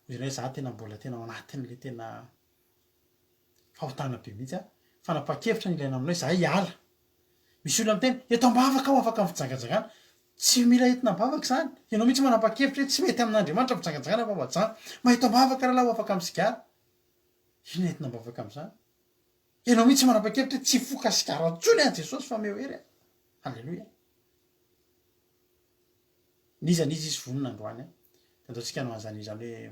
hoy ianao hoe za tena mbola tena ao anatin'ilay tena fahotana be mihitsy an. Fanapahan-kevitra no ilaina aminao hoe za hiala. Misy olona miteny, eto am-bavaka aho afaka amin'ny fijangajangana. Tsy mila entina am-bavaka izany. Ianao mihitsy manapa-kevitra hoe tsy mety amin'Andriamanitra ny fijangajangana fa voajanga. Ma eto am-bavaka rahalahy ho afaka amin'ny sigara. Inona entina am-bavaka amin'izany? Ianao mihitsy manapa-kevitra hoe tsy hifoka sigara intsony aho Jesosy fa omeo hery aho. Aleloia. N'iza n'iza izy vonona androany an. Dia ataontsika hanao an'izany izany hoe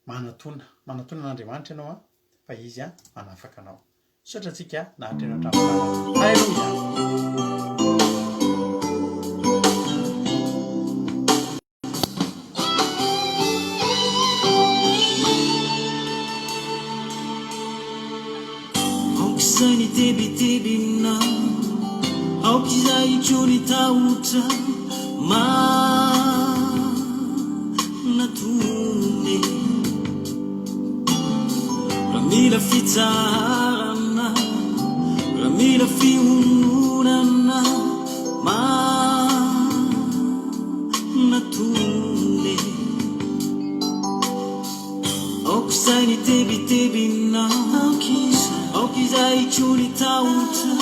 manatona, manatona an'Andriamanitra ianao an, fa Izy an manafaka anao. Misaotra antsika naharitra eo hatramin'ny farany. Aleloia. Aoka izay ny tebitebinao, aoka izay koa ny tahotra manatony. Raha mila fitsaharana, raha mila fiononana, Manatony Aoka izay ny tebitebinao Aoka izay koa ny tahotra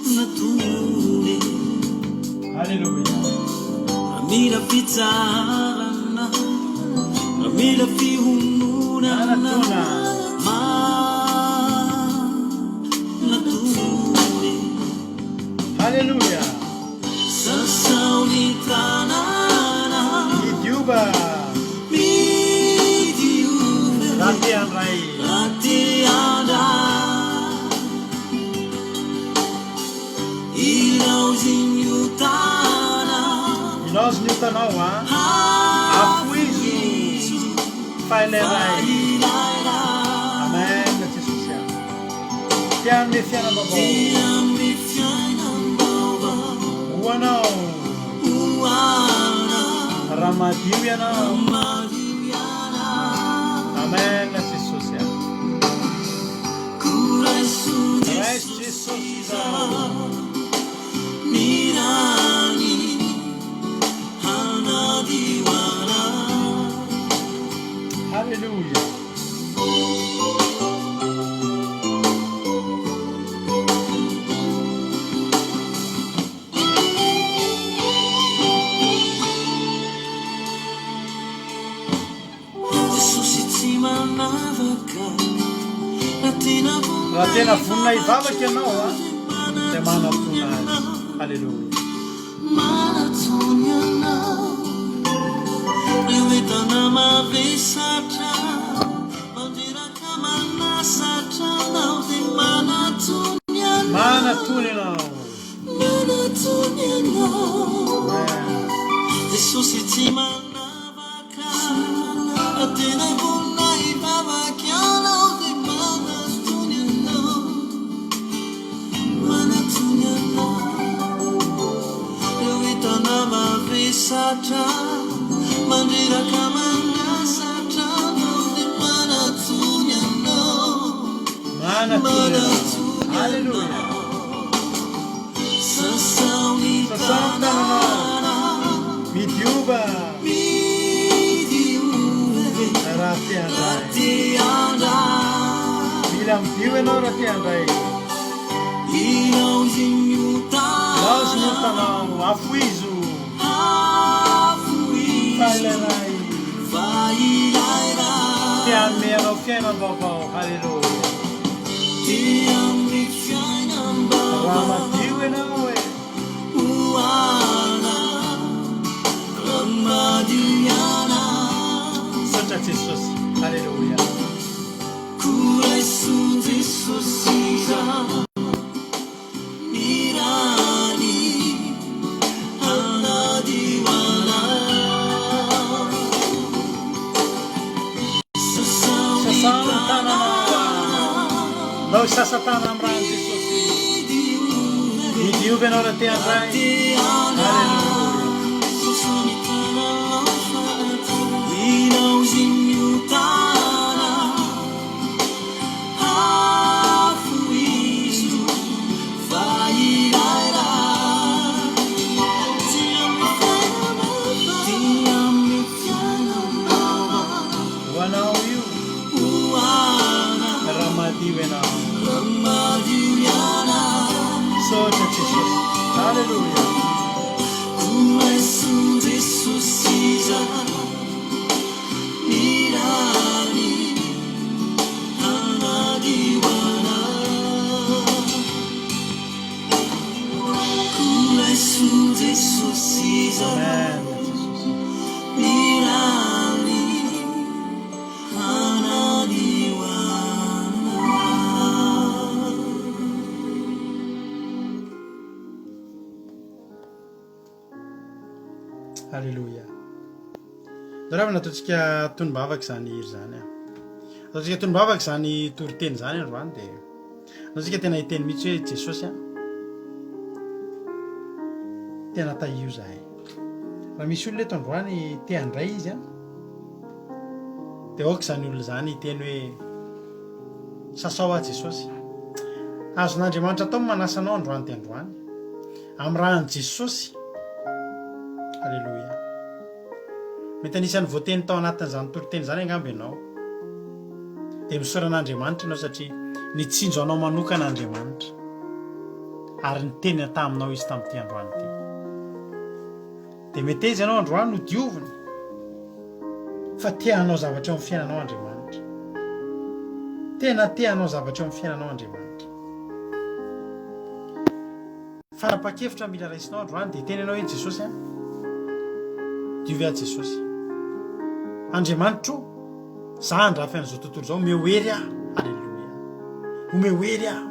Manatony Alléluia. Raha mila fitsaharana Raha mila fiononana Manatona. Manatony Haleloia. Sasao ny tanàna. Midiova. Midiova. Raha te handray. Raha te handray. Ilaozy ny otana. Ilaozy ny otanao a. Afoizo fa ilay Ray. Amen Jesosy a. Te hanome fiainam-baovao. Ho anao. Raha madio ianao. Amen Jesosy a. Raiso Jesosy izao. Haleloia. Jesosy tsy manavaka Raha tena vonona Raha tena vonona hivavaka ianao a, dia manatona azy. Haleloia. Manatona anao Ireo entana mavesatra Mandreraka manasatra anao Dia manatona anao Manatona ianao. Manatona anao Amen. Jesosy tsy manavaka Ka tena vonona hivavaka ianao dia manatony anao, manatony anao. Ireo entana mavesatra, mandreraka manasatra anao dia manatony anao, Manatony anao. manatony Alléluia. anao. Sasao ny Sasao ny tananao. tananao. Midiova. Raha te handray. Mila midio ianao raha te handray. Laozy ny otanao, afoizo. Fa ilay Ray. Te hanome anao fiainam-baovao. Haleloia. Raha madio ianao e. Misaotra Jesosy. Haleloia. Sasao ny tananao. Ndao hisasa tanana amin'ny ran'i Jesosy. Midiovy ianao raha te handray. Haleloia. Ho anao io raha madio ianao. Misaotra Jesosy. Haleloia. Amen Jesosy. Alléluia. Raha nataontsika tonom-bavaka izany hira izany. Ataontsika tonom-bavaka izany toriteny izany androany dia ataontsika tena hiteny mihitsy hoe Jesosy a. Tena tahio zahay. Raha misy olona eto androany te handray izy a. Dia aoka izany olona izany hiteny hoe sasao aho Jesosy. Azon'Andriamanitra atao ny manasa anao androany dia androany. Amin'ny ran'i Jesosy. Aleloia. Mety anisan'ny voateny tao anatin'izany toriteny izany angamba ianao. Dia misaora an'Andriamanitra ianao satria nitsinjo anao manokana Andriamanitra. Ary niteny taminao Izy tamin'ity androany ity. Dia meteza ianao androany ho diovina fa te hanao zavatra eo amin'ny fiainanao Andriamanitra. Tena te hanao zavatra eo amin'ny fiainanao Andriamanitra. Fanapahan-kevitra mila raisinao androany dia hiteny ianao hoe Jesosy a, diovy aho Jesosy. Andriamanitro, za handrafy an'izao tontolo izao, omeo hery aho. Aleloia. Omeo hery aho.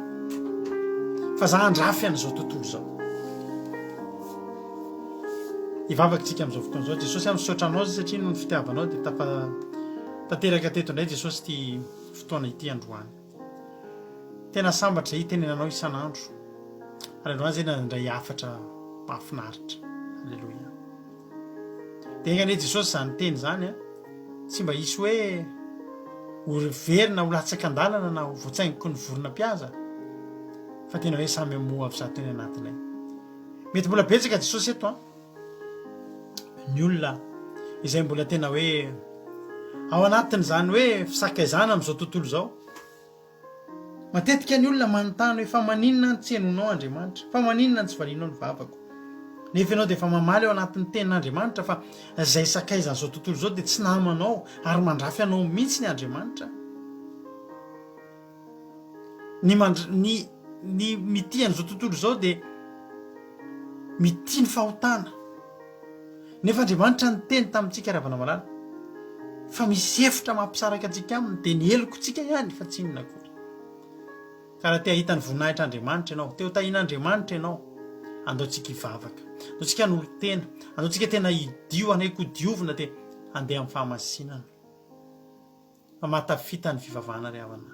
Fa za handrafy an'izao tontolo izao. Hivavaka isika amin'izao fotoana izao. Jesosy aho misaotra anao satria noho ny fitiavanao dia tafa tanteraka teto indray Jesosy ity fotoana ity androany. Tena sambatra izay hitenenanao isan'andro. Ary androany izay nandray hafatra mahafinaritra. Aleloia. Dia enga anie Jesosy izany teny izany a. Tsy mba hisy hoe ho very na ho latsaka an-dalana na ho voatsaingoky ny vorona mpihaza fa tena hoe samy hamoha avy zato eny anatinay. Mety mbola betsaka Jesosy eto an, ny olona izay mbola tena hoe ao anatin'izany hoe fisakaizana amin'izao tontolo izao. Matetika ny olona manontany hoe fa maninona no tsy henoinao Andriamanitra? Fa maninona no tsy valianao ny vavako? Nefa ianao dia efa mamaly ao anatin'ny tenin'Andriamanitra fa izay sakaizan'izao tontolo izao dia tsy namanao ary mandrafy anao mihitsy ny Andriamanitra. Ny mandr ny ny mitia an'izao tontolo izao dia mitia ny fahotana. Nefa Andriamanitra niteny tamintsika ry havana malala fa misy efitra mampisaraka antsika aminy dia ny helokontsika ihany fa tsy inona akory. Ka raha te hahita ny voninahitr'Andriamanitra ianao, te ho tahian'Andriamanitra ianao, andao tsika hivavaka. Andao tsika hanolo-tena, andao tsika tena hidio, hanaiky ho diovina dia handeha amin'ny fahamasinana. Fa mahatafita ny fivavahana ry havana.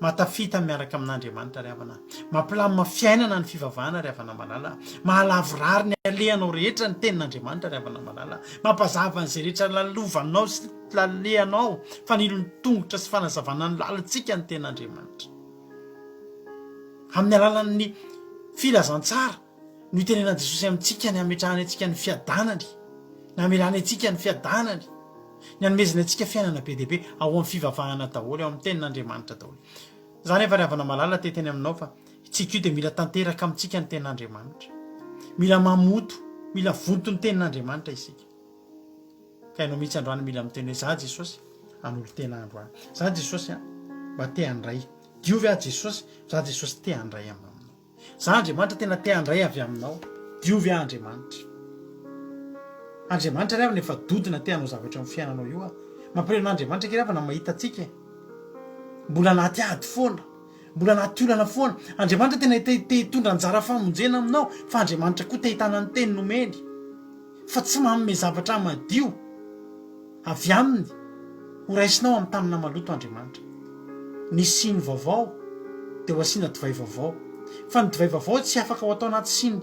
Mahatafita miaraka amin'Andriamanitra ry havana. Mampilamina fiainana ny fivavahana ry havana malala. Mahalavorary ny alehanao rehetra ny tenin'Andriamanitra ry havana malala. Mampazava an'izay rehetra lalovanao sy lalehanao, fanilon'ny tongotra sy fanazavana ny lalantsika ny tenin'Andriamanitra. Amin'ny alalan'ny filazantsara no itenenan'i Jesosy amintsika ny hametrahany antsika ny fiadanany. Namelany antsika ny fiadanany, ny hanomezany antsika fiainana be dia be ao amin'ny fivavahana daholo, ao amin'ny tenin'Andriamanitra daholo. Za nefa ry havana malala te hiteny aminao fa itsika io dia mila tanteraka amintsika ny tenin'Andriamanitra. Mila mamoto, mila vonto ny tenin'Andriamanitra isika. Ka ianao mihitsy androany mila miteny hoe za Jesosy hanolo-tena androany. Za Jesosy a, mba te handray. Diovy aho Jesosy, za Jesosy te handray aminao. Za Andriamanitra tena te handray avy aminao. Diovy aho Andriamanitra. Andriamanitra ry havana efa dodona te hanao zavatra eo amin'ny fiainanao io ah. Mampalahelo an'Andriamanitra akia ry havana mahita antsika e. Mbola anaty ady foana. Mbola anaty olana foana. Andriamanitra tena te te hitondra anjara famonjena aminao fa Andriamanitra koa te hitana ny teny nomeny. Fa tsy manome zavatra madio. Avy aminy, ho raisinao amin'ny tanana maloto Andriamanitra. Ny siny vaovao dia ho asiana divay vaovao, fa ny divay vaovao tsy afaka ho atao anaty siny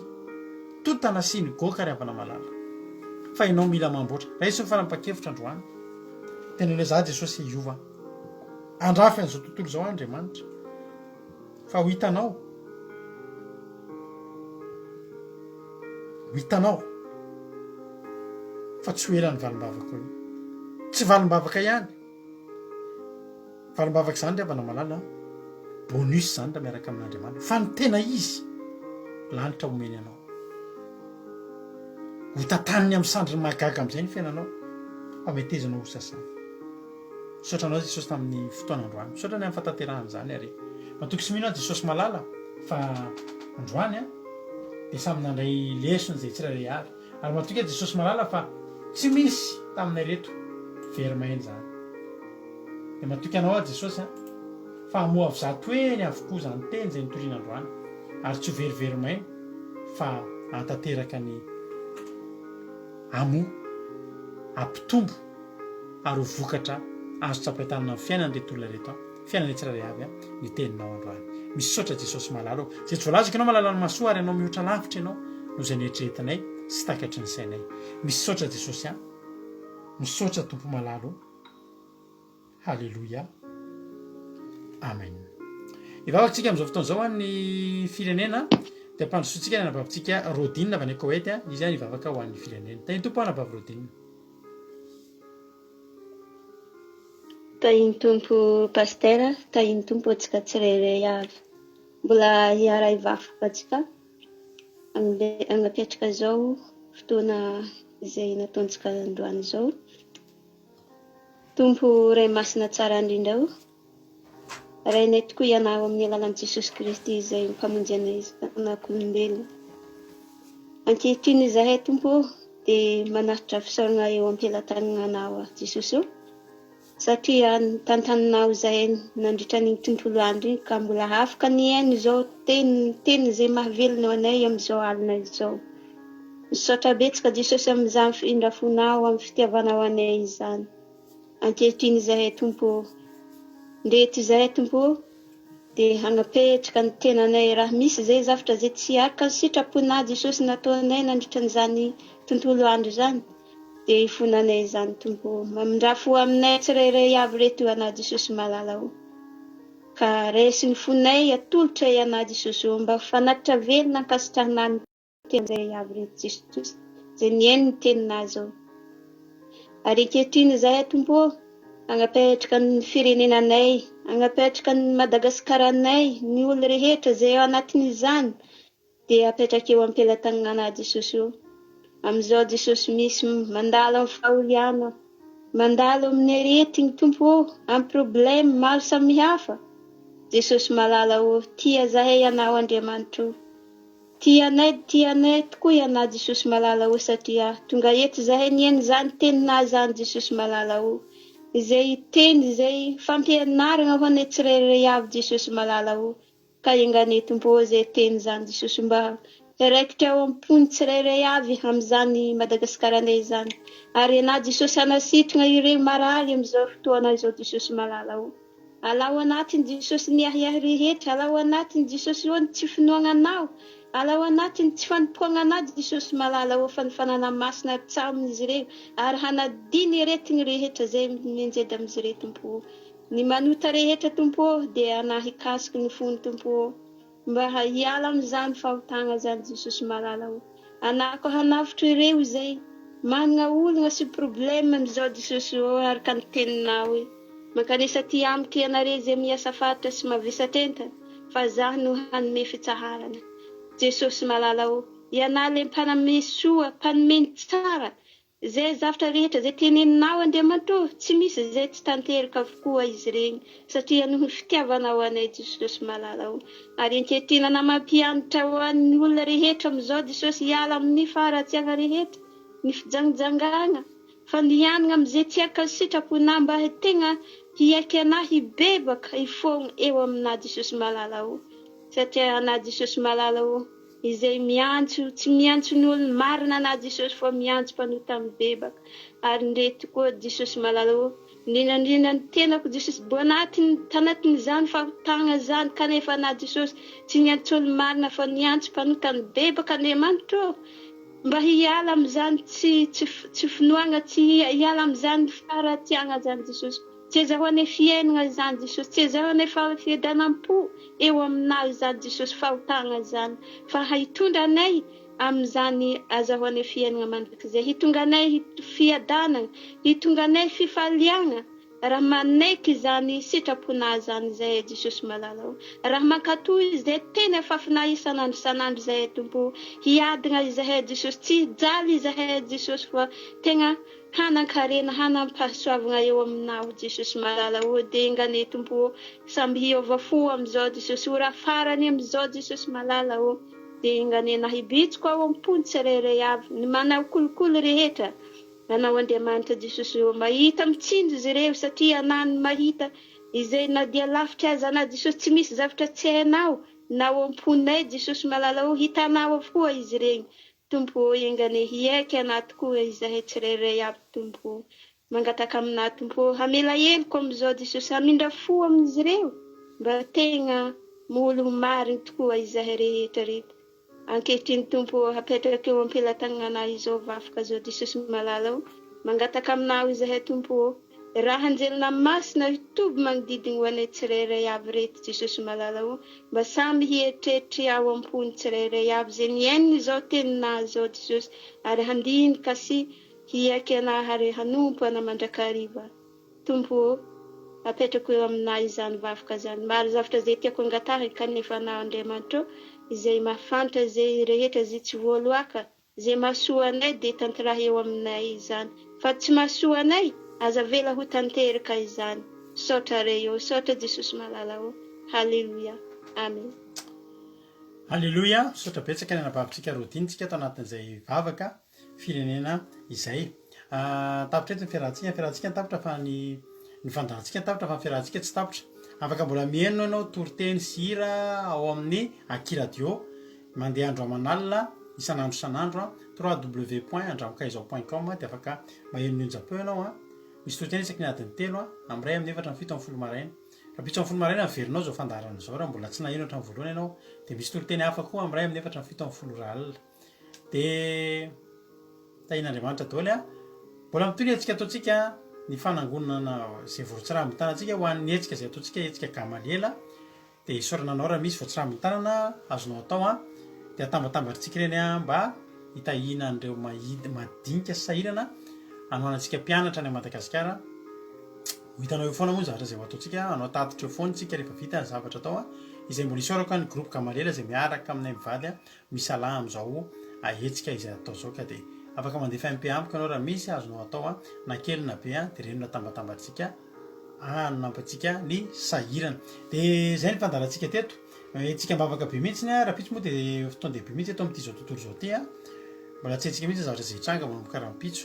tota na siny goaka ry havana malala. Fa ianao mila mamboatra. Raiso ny fanapahan-kevitra androany. Teneno hoe, Za Jesosy hiova. Handrafy an'izao tontolo izao Andriamanitra. Fa ho hitanao. Ho hitanao fa tsy ho ela ny valim-bavakao io. Tsy valim-bavaka ihany. Valim-bavaka izany ry havana malala an, bonus izany raha miaraka amin'Andriamanitra. Fa ny tena izy, lanitra omeny anao. Ho tantaniny amin'ny sandriny mahagaga amin'izay ny fiainanao, fa metezanao ho sasana. Misaotra anao Jesosy tamin'ny fotoana androany. Misaotra ny amin'ny fahatanterahana izany ary matoky sy mino aho Jesosy malala fa androany an dia samy nandray lesona izay tsirairay avy. Ary matoky aho Jesosy malala fa tsy misy taminay reto very maina izany. Dia matoky anao aho Jesosy an fa hamoha avy eny avokoa izany teny izay nitoriana androany ary tsy ho verivery maina fa hahatanteraka ny hamoa, hampitombo ary ho vokatra azo tsapain-tanana amin'ny fiainan'ireto olona ireto an, fiainanay tsirairay avy an, ny teninao androany. Misaotra Jesosy malala o. Izay tsy voalazako ianao malala ny mahasoa ary ianao mihoatra lavitra ianao noho izay neritreretinay sy takatry ny sainay. Misaotra Jesosy an. Misaotra Tompo malala o. Haleloia. Amen. Hivavaka tsika amin'izao fotoana izao an'ny firenena dia ampandrosoantsika ny anabavintsika Rodine avy any Koety izy any hivavaka ho an'ny firenena. Tahin'ny Tompo anabavy Rodine. Tahin'ny Tompo Pasteur, tahin'ny Tompo antsika tsirairay avy. Mbola hiara-hivavaka antsika amin'ilay hanapetraka izao fotoana izay nataontsika androany izao. Tompo Ray Masina tsara indrindra o, Rainay tokoa Ianao amin'ny alalan'i Jesosy Kristy izay Mpamonjy anay zanak'olombelona. Ankehitriny izahay Tompo o dia manatitra fisaorana eo am-pelatananao Jesosy o, satria nitantaninao izahay nandritra an'iny tontolo andro iny ka mbola afaka nihaino izao teny teny izay mahavelona anay amin'izao alina izao. Misaotra betsaka Jesosy amin'izany fiindrafonao amin'ny fitiavanao anay izany. Ankehitriny izahay Tompo ô, ndreto izahay Tompo ô, dia hanapetraka ny tenanay raha misy izay zavtra izay tsy araka ny sitraponà Jesosy nataonay nandritra an'izany tontolo andro izany, dia hifonanay izany Tompo ô. Mamindrà fo aminay tsirairay avy reto anà Jesosy malala ô. Ka raiso ny fonay atolotray anà Jesosy ô, mba ho fanatitra velona ankasitrahanà ny Teny avy ry Jesosy izay nihaino ny teninà izao. Ary ankehitriny izahay Tompo ô, hagnapetraka ny firenenanay, hagnapetraka ny Madagasikaranay, ny olo rehetra izay ao anatin'izany dia apetraka eo am-pelatagnanà Jesosy ô. Amin'izao Jesosy misy mandalo amin'ny fahoriana, mandalo amin'ny aretigny Tompo ô, amin'ny problème maro samihafa. Jesosy malala ô, tia zahay Ianao Andriamanitra ô. Tia anay tia anay tokoa ianao Jesosy malala o satria tonga eto izahay nihaino izany teninao izany Jesosy malala o izay teny izay fampianarana ho anay tsirairay avy Jesosy malala o ka enganie Tompo o izay teny izany Jesosy mba hiraikitra ao am-pony tsirairay avy amin'izany Madagasikaranay izany ary ianao Jesosy hanasitrana ireo marary amin'izao fotoana izao Jesosy malala o. Alao anatiny Jesosy ny ahiahy rehetra, alao anatiny Jesosy ô ny tsy finoagna Anao, alao anatiny tsy fanompoagna Anao Jesosy malala ô fa ny Fanana Masina aritsaho amin'izy ireo ary hanadino aretigny rehetra zay mianjady amin'izy ireo Tompo ô. Ny manota rehetra Tompo ô dia Anah hikasiky ny fony Tompo ô mba hiala amin'izany fahotagna zany Jesosy malala ô. Anah ko hanavotra ireo izay. Managna olagna sy problème amizao Jesosy ô araka ny teninao hoe mankanesa aty amiko ianareo izay miasa faritra sy mavesatra entana fa zaho no hanome fitsaharana Jesosy malala ô ianao le mpaname soa mpanome ny tsara Izay zavtra rehetra izay teneninao Andriamanitra ô, tsy misy izay tsy tanteraka avokoa izy ireny, satria noho ny fitiavanao anay Jesosy malala ô. Ary ankehitriny anao mampianatra ho an'ny olona rehetra amin'izao Jesosy hiala amin'ny faharatsiana rehetra, ny fijangjangana, fandihanana amin'izay tsy araka ny sitraponao mba tegna hiaiky anao hibebaka hifogno eo aminao Jesosy malala ô. Satria anao Jesosy malala ô. Izay miantso, tsy miantso ny olony marina anah Jesosy fa miantso mpanota mibebaka. Ary ndre tokoa Jesosy malala ô, indrindra indrindra ny tenako Jesosy bo anatiny tanatin'izany fahotagna zany kanefa anah Jesosy tsy niantso olo marina fa niantso mpanota mibebaka Andriamanitra ô, mba hiala amizany tsy tsy tsy finoagna tsy hiala amizany faharatiagna zany Jesosy. Tsy ezaho anie fiainagna izany Jesosy, tsy ezaho anie fiadanam-po eo aminao izany Jesosy, fahotagna izany, fa hitondra anay amin'izany azaho anie fiainagna mandrakizay, hitonga anay fiadanagna, hitonga anay fifaliagna, raha manaiky izany sitraponao izany izahay Jesosy malala o, raha mankatò izay teny afafinao isan'andro isan'andro izahay Tompo o, hiadagna izahay Jesosy, tsy hijaly izahay Jesosy fa tegna Hanan-karena, hanam-pahasoavagna eo aminao Jesosy malala ô, dia enga anie Tompo ô, samby hiova fo amizao Jesosy, ora farany amizao Jesosy malala ô, dia enga anie na hibitsiko ao am-pony tsirairay avy ny manao kolikoly rehetra Anao Andriamanitra Jesosy ô, mahita mitsinjo izy ireo satria Anao no mahita izay na dia lavitra aza Anao Jesosy tsy misy zavatra tsy hainao na ao am-ponay Jesosy malala ô, hitanao avokoa izy ireny Tompo ô enga anie hiaiky anah tokoa izahay tsirairay aby Tompo ô. Mangataka aminah Tompo ô hamela heloko amizao Jesosy hamindra fo amin'izy ireo mba tegna molo ho marigny tokoa izahay rehetra reto ankehitriny Tompo ô hapetrako eo ampelatagnanah izao vavaka zao Jesosy malala ô mangataka aminao izahay Tompo ô Raha anjelina masina hitoby magnodidigny ho anay tsirairay avy reto Jesosy malala o, mba samy hieritreritry ao ampony tsirairay avy ze nihaino izao teninà zao Jesosy ary handinika sy hiaiky anà ary hanompo ana mandrakariva Tompo o, apetrako eo aminà izany vavaka zany. Maro zavtra ze tiako angatahiny kanefa anao Andriamanitra o, izay mahafantra ze rehetra ze tsy voaloaka Ze mahasoa anay dia tanterahy eo aminay izany fa tsy mahasoa anay aza avela ho tanteraka izany Misaotra Ray ô Misaotra Jesosy malala ô Haleloia Amen. Haleloia, misaotra betsaka ny anabavintsika Rodine tsika ato anatin'izay vavaka firenena izay. Tapitra eto ny fiarahantsika, ny fiarahantsika ny tapitra fa ny ny fandaharantsika ny tapitra fa ny fiarahantsika tsy tapitra. Afaka mbola mihaino ianao toriteny sy hira ao amin'ny Aky Radio. Mandeha andro aman'alina, isan'andro isan'andro an, www point andramokaizao point com dia afaka maheno ny onjam-peo ianao an. Misy toriteny isaky ny adiny telo an, amin'ny iray, amin'ny efatra, amin'ny fito, amin'ny folo maraina. Rahampitso amin'ny folo maraina miverina ao izao fandaharana izao raha mbola tsy naheno hatramin'ny voalohany ianao. Dia misy toriteny hafa koa amin'ny iray, amin'ny efatra, amin'ny fito, amin'ny folo ora alina. Dia tahian'Andriamanitra daholo an. Mbola mitohy ny hetsika ataontsika, ny fanangonana izay vorontsirambin'ny tanantsika ho an'ny hetsika izay ataontsika, hetsika Gamaliela. Dia isaorana anao raha misy voatsirambin'ny tanana azonao atao an, dia atambatambatritsika ireny an mba hitahiana an'ireo mahidy madinika sy sahirana hanohanantsika mpianatra any Madagasikara. Ho hitanao eo foana moa ny zavatra izay ho ataontsika, hanao tatitra eo foana isika rehefa vita ny zavatra atao an. Izay mbola isaorako an ny groupe Gamaliel izay miaraka aminay mivady an, misalahy amin'izao hetsika izay atao izao ka dia afaka mandefa MP amiko ianao raha misy azonao atao an, na kely na be an, dia ireny no atambatambatritsika. hanampy antsika ny sahirana. Dia izay ny fandaharantsika teto. Hetsika am-bavaka be mihitsy ny rahampitso moa dia fotoan-dehibe mihitsy eto amin'ity izao tontolo izao ity. Mbola tsy haintsika mihitsy ny zavatra izay hitranga manomboka rahampitso.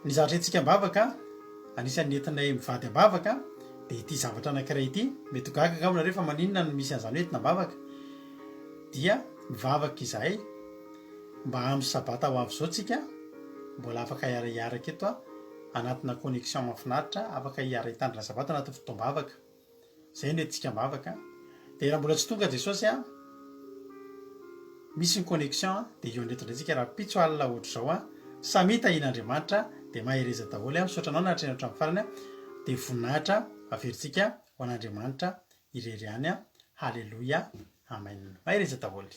Ny zavatra hetsika am-bavaka, anisan'ny entinay mivady am-bavaka dia ity zavatra anankiray ity. Mety ho gaga angamba nareo fa maninona no misy an'izany hoe entina am-bavaka. Dia mivavaka izahay mba amin'ny sabata ho avy izao tsika mbola afaka hiara-hiaraka eto anatina connexion mahafinaritra afaka hiara hitandrina sabata anatin'ny fotoam-bavaka. Izay no entintsika am-bavaka. Dia raha mbola tsy tonga Jesosy an, misy ny connexion dia hihaona eto indray tsika rahampitso alina ohatr'izao an. Samia tahian'Andriamanitra dia mahereza daholo an. Misaotra anao nahatreny hatramin'ny farany an. Dia voninahitra averintsika ho an'Andriamanitra irery ihany an. Haleloia. Amen. Mahereza daholo.